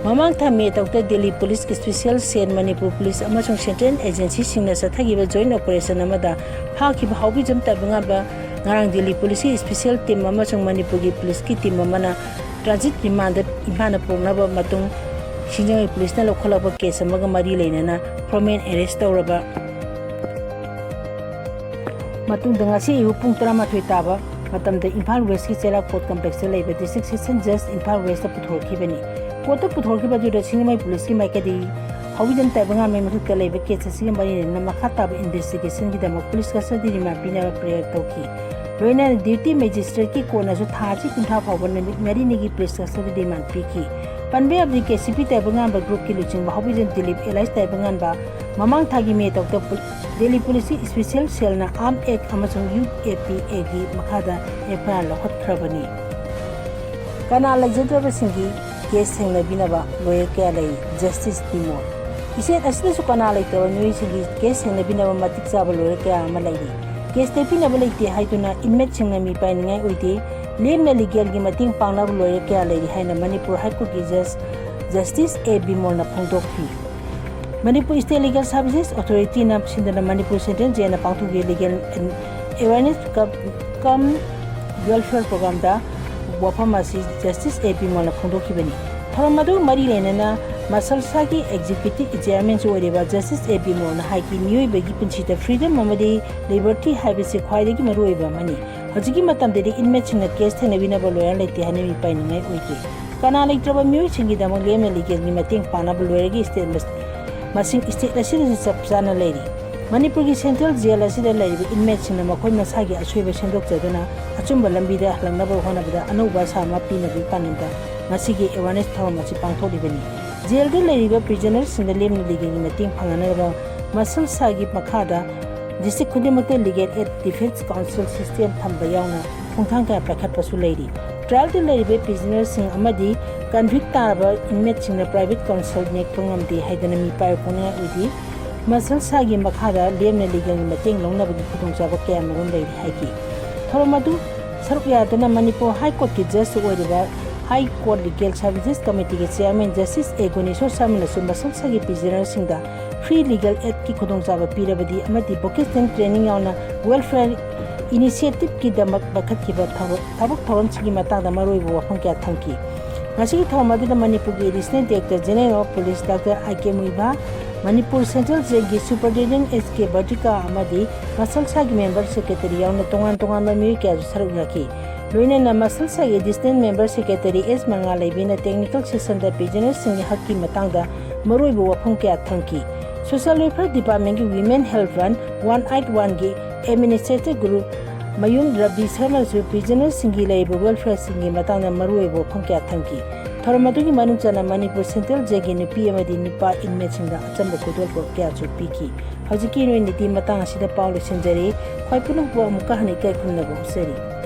ꯃꯃꯥꯡ ꯊꯥ ꯃꯦ ꯇꯔꯨꯛꯇ ꯗꯦꯜꯂꯤ ꯄꯨꯂꯤꯁ, ꯏꯁꯄꯤꯁꯦꯜ ꯁꯦꯜ, ꯃꯅꯤꯄꯨꯔ ꯄꯨꯂꯤꯁ ꯑꯃꯁꯨꯡ ꯁꯦꯟꯇ꯭ꯔꯦꯜ ꯑꯦꯖꯦꯟꯁꯤꯁꯤꯡꯅ ꯆꯠꯊꯈꯤꯕ ꯖꯣꯏꯟ ꯑꯣꯄꯔꯦꯁꯟ ꯑꯃꯗ ꯐꯥꯈꯤꯕ ꯍꯥꯎꯕꯤꯖꯝ ꯇꯥꯏꯕꯪꯉꯥꯟꯕ ꯉꯔꯥꯡ ꯗꯦꯜꯂꯤ ꯄꯨꯂꯤꯁꯀꯤ ꯏꯁꯄꯤꯁꯦꯜ ꯇꯤꯝ ꯑꯃꯁꯨꯡ ꯃꯅꯤꯄꯨꯔꯒꯤ ꯄꯨꯂꯤꯁꯀꯤ ꯇꯤꯝ ꯑꯃꯅ ꯇ꯭ꯔꯥꯟꯖꯤꯠ ꯔꯤꯃꯥꯟꯗ ꯏꯝꯐꯥꯜꯗ ꯄꯨꯔꯛꯅꯕ ꯃꯇꯨꯡ ꯁꯤꯡꯖꯃꯩ ꯄꯨꯂꯤꯁꯅ ꯂꯧꯈꯠꯂꯛꯄ ꯀꯦꯁ ꯑꯃꯒ ꯃꯔꯤ ꯂꯩꯅꯅ ꯐꯣꯔꯃꯦꯜ ꯑꯦꯔꯦꯁ ꯇꯧꯔꯕ ꯃꯇꯨꯡꯗ ꯉꯁꯤ ꯑꯌꯨꯛ ꯄꯨꯡ ꯇꯔꯥꯃꯥꯊꯣꯏ ꯇꯥꯕ ꯃꯇꯝꯗ ꯏꯝꯐꯥꯜ ꯋꯦꯁꯀꯤ ꯆꯦꯔꯥ ꯀꯣꯔꯠ ꯀꯝꯄ꯭ꯂꯦꯛꯁꯇ ꯂꯩꯕ ꯗꯤꯁꯇ꯭ꯔꯤꯛ ꯁꯦꯁꯟ ꯖꯁ ꯏꯝꯐꯥꯜ ꯋꯦꯁꯇ ꯄꯨꯊꯣꯔꯛꯈꯤꯕꯅꯤ꯫ ꯀꯣꯔꯠꯇ ꯄꯨꯊꯣꯔꯛꯈꯤꯕ ꯑꯗꯨꯗ ꯁꯤꯡꯖꯃꯩ ꯄꯨꯂꯤꯁꯀꯤ ꯃꯥꯏꯀꯩꯗꯒꯤ ꯍꯥꯎꯕꯤꯖꯝ ꯇꯥꯏꯕꯪꯉꯥꯟꯕꯒꯤ ꯃꯊꯛꯇ ꯂꯩꯕ ꯀꯦꯁ ꯑꯁꯤꯒ ꯃꯔꯤ ꯂꯩꯅꯅ ꯃꯈꯥ ꯇꯥꯕ ꯏꯟꯚꯦꯁꯇꯤꯒꯦꯁꯟꯒꯤꯗꯃꯛ ꯄꯨꯂꯤꯁ ꯀꯁꯇꯗꯤ ꯔꯤꯃꯥꯟ ꯄꯤꯅꯕ ꯄ꯭ꯔꯦꯌꯔ ꯇꯧꯈꯤ꯫ ꯂꯣꯏꯅꯅ ꯗ꯭ꯌꯨꯇꯤ ꯃꯦꯖꯤꯁꯇ꯭ꯔꯦꯠꯀꯤ ꯀꯣꯔꯠꯅꯁꯨ ꯊꯥ ꯑꯁꯤ ꯀꯨꯟꯊ꯭ꯔꯥ ꯐꯥꯎꯕ ꯅꯨꯃꯤꯠ ꯃꯔꯤꯅꯤꯒꯤ ꯄꯨꯂꯤꯁ ꯀꯁꯇꯗꯤ ꯔꯤꯃꯥꯟ ꯄꯤꯈꯤ꯫ ꯄꯟꯕ ꯌꯥꯕꯗꯤ ꯀꯦ ꯁꯤ ꯄꯤ ꯇꯥꯏꯕꯪꯉꯥꯟꯕ ꯒ꯭ꯔꯨꯞꯀꯤ ꯂꯨꯆꯤꯡꯕ ꯍꯥꯎꯕꯤꯖꯝ ꯗꯤꯂꯤꯞ ꯑꯦꯂꯥꯏꯁ ꯇꯥꯏꯕꯪꯉꯥꯟꯕ ꯃꯃꯥꯡ ꯊꯥꯒꯤ ꯃꯦ ꯇꯔꯨꯛꯇ ꯄꯨ-, ꯗꯦꯜꯂꯤ ꯄꯨꯂꯤꯁꯀꯤ ꯏꯁꯄꯤꯁꯦꯜ ꯁꯦꯜꯅ ꯑꯥꯔꯝ ꯑꯦꯛ ꯑꯃꯁꯨꯡ ꯌꯨ ꯑꯦ ꯄꯤ ꯑꯦꯒꯤ ꯃꯈꯥꯗ ꯑꯦꯐ ꯑꯥꯏ ꯑꯥꯔ ꯂꯧꯈꯠꯈ꯭ꯔꯕꯅꯤ꯫ ꯀꯅꯥ ꯂꯩꯖꯗ꯭ꯔꯕꯁꯤꯡꯒꯤ ꯀꯦꯁ ꯊꯦꯡꯅꯕꯤꯅꯕ ꯂꯣꯌꯔ ꯀꯌꯥ ꯂꯩ? ꯖꯁꯇꯤꯁ ꯕꯤꯃꯣꯜ꯫ ꯏꯁꯇꯦꯠ ꯑꯁꯤꯗꯁꯨ ꯀꯅꯥ ꯂꯩꯇꯕ ꯃꯤꯑꯣꯏꯁꯤꯡꯒꯤ ꯀꯦꯁ ꯊꯦꯡꯅꯕꯤꯅꯕ ꯃꯇꯤꯛ ꯆꯥꯕ ꯂꯣꯌꯔ ꯀꯌꯥ ꯑꯃ ꯂꯩꯔꯤ꯫ ꯀꯦꯁ ꯇꯦꯛꯄꯤꯅꯕ ꯂꯩꯇꯦ ꯍꯥꯏꯗꯨꯅ ꯏꯟꯃꯦꯠꯁꯤꯡꯅ ꯃꯤ ꯄꯥꯏꯅꯤꯡꯉꯥꯏ ꯑꯣꯏꯗꯦ꯫ ꯂꯦꯝꯅ ꯂꯤꯒꯦꯜꯒꯤ ꯃꯇꯦꯡ ꯄꯥꯡꯅꯕ ꯂꯣꯌꯔ ꯀꯌꯥ ꯂꯩꯔꯤ ꯍꯥꯏꯅ ꯃꯅꯤꯄꯨꯔ ꯍꯥꯏ ꯀꯣꯔꯠꯀꯤ ꯖꯁ ꯖꯁꯇꯤꯁ ꯑꯦ ꯕꯤꯃꯣꯜꯅ ꯐꯣꯡꯗꯣꯛꯈꯤ꯫ ꯃꯅꯤꯄꯨꯔ ꯏꯁꯇꯦꯠ ꯂꯤꯒꯦꯜ ꯁꯥꯔꯚꯤꯁꯦꯁ ꯑꯣꯊꯣꯔꯤꯇꯤꯅ ꯁꯤꯟꯗꯨꯅ ꯃꯅꯤꯄꯨꯔ ꯁꯦꯟꯇ꯭ꯔꯦꯜ ꯖꯦꯜꯅ ꯄꯥꯡꯊꯣꯛꯈꯤꯕ ꯂꯤꯒꯦꯜ ꯑꯦꯋꯦꯔꯅꯦꯁ ꯀꯝ, ꯀꯝ ꯋꯦꯜꯐꯤꯌꯔ ꯄ꯭ꯔꯣꯒ꯭ꯔꯥꯝꯗ ꯋꯥꯐꯝ ꯑꯁꯤ ꯖꯁꯇꯤꯁ ꯑꯦ ꯕꯤꯃꯣꯜꯅ ꯐꯣꯡꯗꯣꯛꯈꯤꯕꯅꯤ꯫ ꯊꯧꯔꯝ ꯑꯗꯨꯒ ꯃꯔꯤ ꯂꯩꯅꯅ ꯃꯁꯜꯁꯥꯒꯤ ꯑꯦꯛꯖꯤꯀ꯭ꯌꯨꯇꯤꯚ ꯆꯤꯌꯔꯃꯦꯟꯁꯨ ꯑꯣꯏꯔꯤꯕ ꯖꯁꯇꯤꯁ ꯑꯦ ꯕꯤꯃꯣꯜꯅ ꯍꯥꯏꯈꯤ, ꯃꯤꯑꯣꯏꯕꯒꯤ ꯄꯨꯟꯁꯤꯗ ꯐ꯭ꯔꯤꯗꯝ ꯑꯃꯗꯤ ꯂꯤꯕꯔꯇꯤ ꯍꯥꯏꯕꯁꯤ ꯈ꯭ꯋꯥꯏꯗꯒꯤ ꯃꯔꯨꯑꯣꯏꯕ ꯑꯃꯅꯤ꯫ ꯍꯧꯖꯤꯛꯀꯤ ꯃꯇꯝꯗꯗꯤ ꯏꯟꯃꯦꯠꯁꯤꯡꯅ ꯀꯦꯁ ꯊꯦꯡꯅꯕꯤꯅꯕ ꯂꯣꯌꯔ ꯂꯩꯇꯦ ꯍꯥꯏꯅ ꯃꯤ ꯄꯥꯏꯅꯤꯡꯉꯥꯏ ꯑꯣꯏꯗꯦ꯫ ꯀꯅꯥ ꯂꯩꯇ꯭ꯔꯕ ꯃꯤꯑꯣꯏꯁꯤꯡꯒꯤꯗꯃꯛ ꯂꯦꯝꯅ ꯂꯤꯒꯦꯜꯒꯤ ꯃꯇꯦꯡ ꯄꯥꯡꯅꯕ ꯂꯣꯌꯔꯒꯤ ꯏꯁꯇꯦꯠ ꯃꯁ-, ꯃꯁꯤꯡ ꯏꯁꯇꯦꯠ ꯑꯁꯤꯗꯁꯨ ꯆꯞ ꯆꯥꯅ ꯂꯩꯔꯤ꯫ ꯃꯅꯤꯄꯨꯔꯒꯤ ꯁꯦꯟꯇ꯭ꯔꯦꯜ ꯖꯦꯜ ꯑꯁꯤꯗ ꯂꯩꯔꯤꯕ ꯏꯟꯃꯦꯠꯁꯤꯡꯅ ꯃꯈꯣꯏ ꯃꯁꯥꯒꯤ ꯑꯁꯣꯏꯕ ꯁꯦꯝꯗꯣꯛꯆꯗꯨꯅ ꯑꯆꯨꯝꯕ ꯂꯝꯕꯤꯗ ꯍꯜꯂꯛꯅꯕ ꯍꯣꯠꯅꯕꯗ ꯑꯅꯧꯕ ꯑꯁꯥ ꯑꯃ ꯄꯤꯅꯕꯒꯤ ꯄꯥꯟꯗꯝꯗ ꯉꯁꯤꯒꯤ ꯑꯦꯋꯥꯔꯅꯦꯁ ꯊꯧꯔꯝ ꯑꯁꯤ ꯄꯥꯡꯊꯣꯛꯂꯤꯕꯅꯤ꯫ ꯖꯦꯜꯗ ꯂꯩꯔꯤꯕ ꯄ꯭ꯔꯤꯖꯅꯔꯁꯤꯡꯗ ꯂꯦꯝꯅ ꯂꯤꯒꯦꯜꯒꯤ ꯃꯇꯦꯡ ꯐꯪꯍꯟꯅꯅꯕ ꯃꯁꯜꯁꯥꯒꯤ ꯃꯈꯥꯗ ꯗꯤꯁꯇ꯭ꯔꯤꯛ ꯈꯨꯗꯤꯡꯃꯛꯇ Legal Aid Defense Counsel system ꯊꯝꯕ ꯌꯥꯎꯅ ꯈꯣꯡꯊꯥꯡ ꯀꯌꯥ ꯄꯥꯏꯈꯠꯄꯁꯨ ꯂꯩꯔꯤ꯫ ꯇ꯭ꯔꯥꯌꯦꯜꯗ ꯂꯩꯔꯤꯕ ꯄ꯭ꯔꯤꯖꯅꯔꯁꯤꯡ ꯑꯃꯗꯤ ꯀꯟꯚꯤꯛ ꯇꯥꯔꯕ ꯏꯟꯃꯦꯠꯁꯤꯡꯅ private counsel ꯅꯦꯛꯄ ꯉꯝꯗꯦ ꯍꯥꯏꯗꯅ ꯃꯤꯄꯥꯏ ꯐꯣꯡꯅꯤꯡꯉꯥꯏ ꯑꯣꯏꯗꯦ꯫ ꯃꯁꯜꯁꯥꯒꯤ ꯃꯈꯥꯗ ꯂꯦꯝꯅ ꯂꯤꯒꯦꯜꯒꯤ ꯃꯇꯦꯡ ꯂꯧꯅꯕꯒꯤ ꯈꯨꯗꯣꯡꯆꯥꯕ ꯀꯌꯥꯃꯔꯨꯝ ꯂꯩꯔꯤ ꯍꯥꯏꯈꯤ꯫ ꯊꯧꯔꯝ ꯑꯗꯨ ꯁꯔꯨꯛ ꯌꯥꯗꯨꯅ ꯃꯅꯤꯄꯨꯔ ꯍꯥꯏ ꯀꯣꯔꯠꯀꯤ ꯖꯖ ꯑꯣꯏꯔꯤꯕ ꯍꯥꯏ ꯀꯣꯔꯠ ꯂꯤꯒꯦꯜ ꯁꯥꯔꯚꯤꯁꯦꯁ ꯀꯃꯤꯇꯤꯒꯤ ꯆꯤꯌꯥꯔꯃꯦꯟ ꯖꯁꯇꯤꯁ ꯑꯦ ꯒꯨꯅꯦꯁꯣꯔ ꯁꯔꯃꯅꯁꯨ ꯃꯁꯜꯁꯥꯒꯤ ꯄ꯭ꯔꯤꯖꯅꯔꯁꯤꯡꯗ free legal aidꯀꯤ ꯈꯨꯗꯣꯡꯆꯥꯕ ꯄꯤꯔꯕꯗꯤ ꯑꯃꯗꯤ vocational training ꯌꯥꯎꯅ welfare initiativeꯀꯤꯗꯃꯛ ꯄꯥꯏꯈꯠꯈꯤꯕ ꯊꯕꯛ ꯊꯧꯔꯝꯁꯤꯡꯒꯤ ꯃꯇꯥꯡꯗ ꯃꯔꯨꯑꯣꯏꯕ ꯋꯥꯐꯝ ꯀꯌꯥ ꯊꯝꯈꯤ꯫ ꯉꯁꯤꯒꯤ ꯊꯧꯔꯝ ꯑꯗꯨꯗ ꯃꯅꯤꯄꯨꯔꯒꯤ Additional Director General of Police Doctor I K Muivah, Manipur central ꯖꯦꯜꯒꯤ ꯁꯨꯄꯔꯤꯟꯇꯦꯟꯗꯦꯟꯠ ꯑꯦꯁ ꯀꯦ ꯕꯔꯇꯤꯀꯥ ꯑꯃꯗꯤ ꯃꯁꯜꯁꯥꯒꯤ ꯃꯦꯝꯕꯔ ꯁꯦꯀ꯭ꯔꯦꯇꯔꯤ ꯌꯥꯎꯅ ꯇꯣꯉꯥꯟ ꯇꯣꯉꯥꯟꯕ ꯃꯤꯑꯣꯏ ꯀꯌꯥꯁꯨ ꯁꯔꯨꯛ ꯌꯥꯈꯤ꯫ ꯂꯣꯏꯅꯅ ꯃꯁꯜꯁꯥꯒꯤ ꯑꯦꯗꯤꯁꯅꯦꯜ ꯃꯦꯝꯕꯔ ꯁꯦꯀ꯭ꯔꯦꯇꯔꯤ ꯑꯦꯁ ꯃꯉꯥꯂꯩꯕꯤꯅ ꯇꯦꯛꯅꯤꯀꯦꯜ ꯁꯦꯁꯟꯗ ꯄ꯭ꯔꯤꯖꯅꯔꯁꯤꯡꯒꯤ ꯍꯛꯀꯤ ꯃꯇꯥꯡꯗ ꯃꯔꯨꯑꯣꯏꯕ ꯋꯥꯐꯝ ꯀꯌꯥ ꯊꯝꯈꯤ꯫ ꯁꯣꯁꯤꯌꯦꯜ ꯋꯦꯜꯐꯤꯌꯔ ꯗꯤꯄꯥꯔꯠꯃꯦꯟꯒꯤ Women Help Fund one eight oneꯒꯤ ꯑꯦꯗꯃꯤꯅꯤꯁꯇ꯭ꯔꯦꯇꯤꯚ ꯒ꯭ꯔꯨꯞ ꯃꯌꯨꯝ ꯔꯕꯤ ꯁꯔꯃꯁꯨ ꯄ꯭ꯔꯤꯖꯅꯔꯁꯤꯡꯒꯤ ꯂꯩꯔꯤꯕ ꯋꯦꯜꯐꯤꯌꯔꯁꯤꯡꯒꯤ ꯃꯇꯥꯡꯗ ꯃꯔꯨꯑꯣꯏꯕ ꯋꯥꯐꯝ ꯀꯌꯥ ꯊꯝꯈꯤ꯫ ꯊꯧꯔꯝ ꯑꯗꯨꯒꯤ ꯃꯅꯨꯡ ꯆꯟꯅ ꯃꯅꯤꯄꯨꯔ ꯁꯦꯟꯇ꯭ꯔꯦꯜ ꯖꯦꯜꯒꯤ ꯅꯨꯄꯤ ꯑꯃꯗꯤ ꯅꯨꯄꯥ ꯏꯟꯃꯦꯠꯁꯤꯡꯗ ꯑꯆꯝꯕ ꯈꯨꯗꯣꯜꯄꯣꯠ ꯀꯌꯥꯁꯨ ꯄꯤꯈꯤ꯫ ꯍꯧꯖꯤꯛꯀꯤ ꯑꯣꯏꯅꯗꯤ ꯃꯇꯥꯡ ꯑꯁꯤꯗ ꯄꯥꯎ ꯂꯣꯏꯁꯤꯟꯖꯔꯦ꯫ ꯈ꯭ꯋꯥꯏ ꯄꯨꯝꯅꯃꯛꯄꯨ ꯑꯃꯨꯛꯀ ꯍꯟꯅ ꯏꯀꯥꯏ ꯈꯨꯝꯅꯕ ꯎꯠꯆꯔꯤ꯫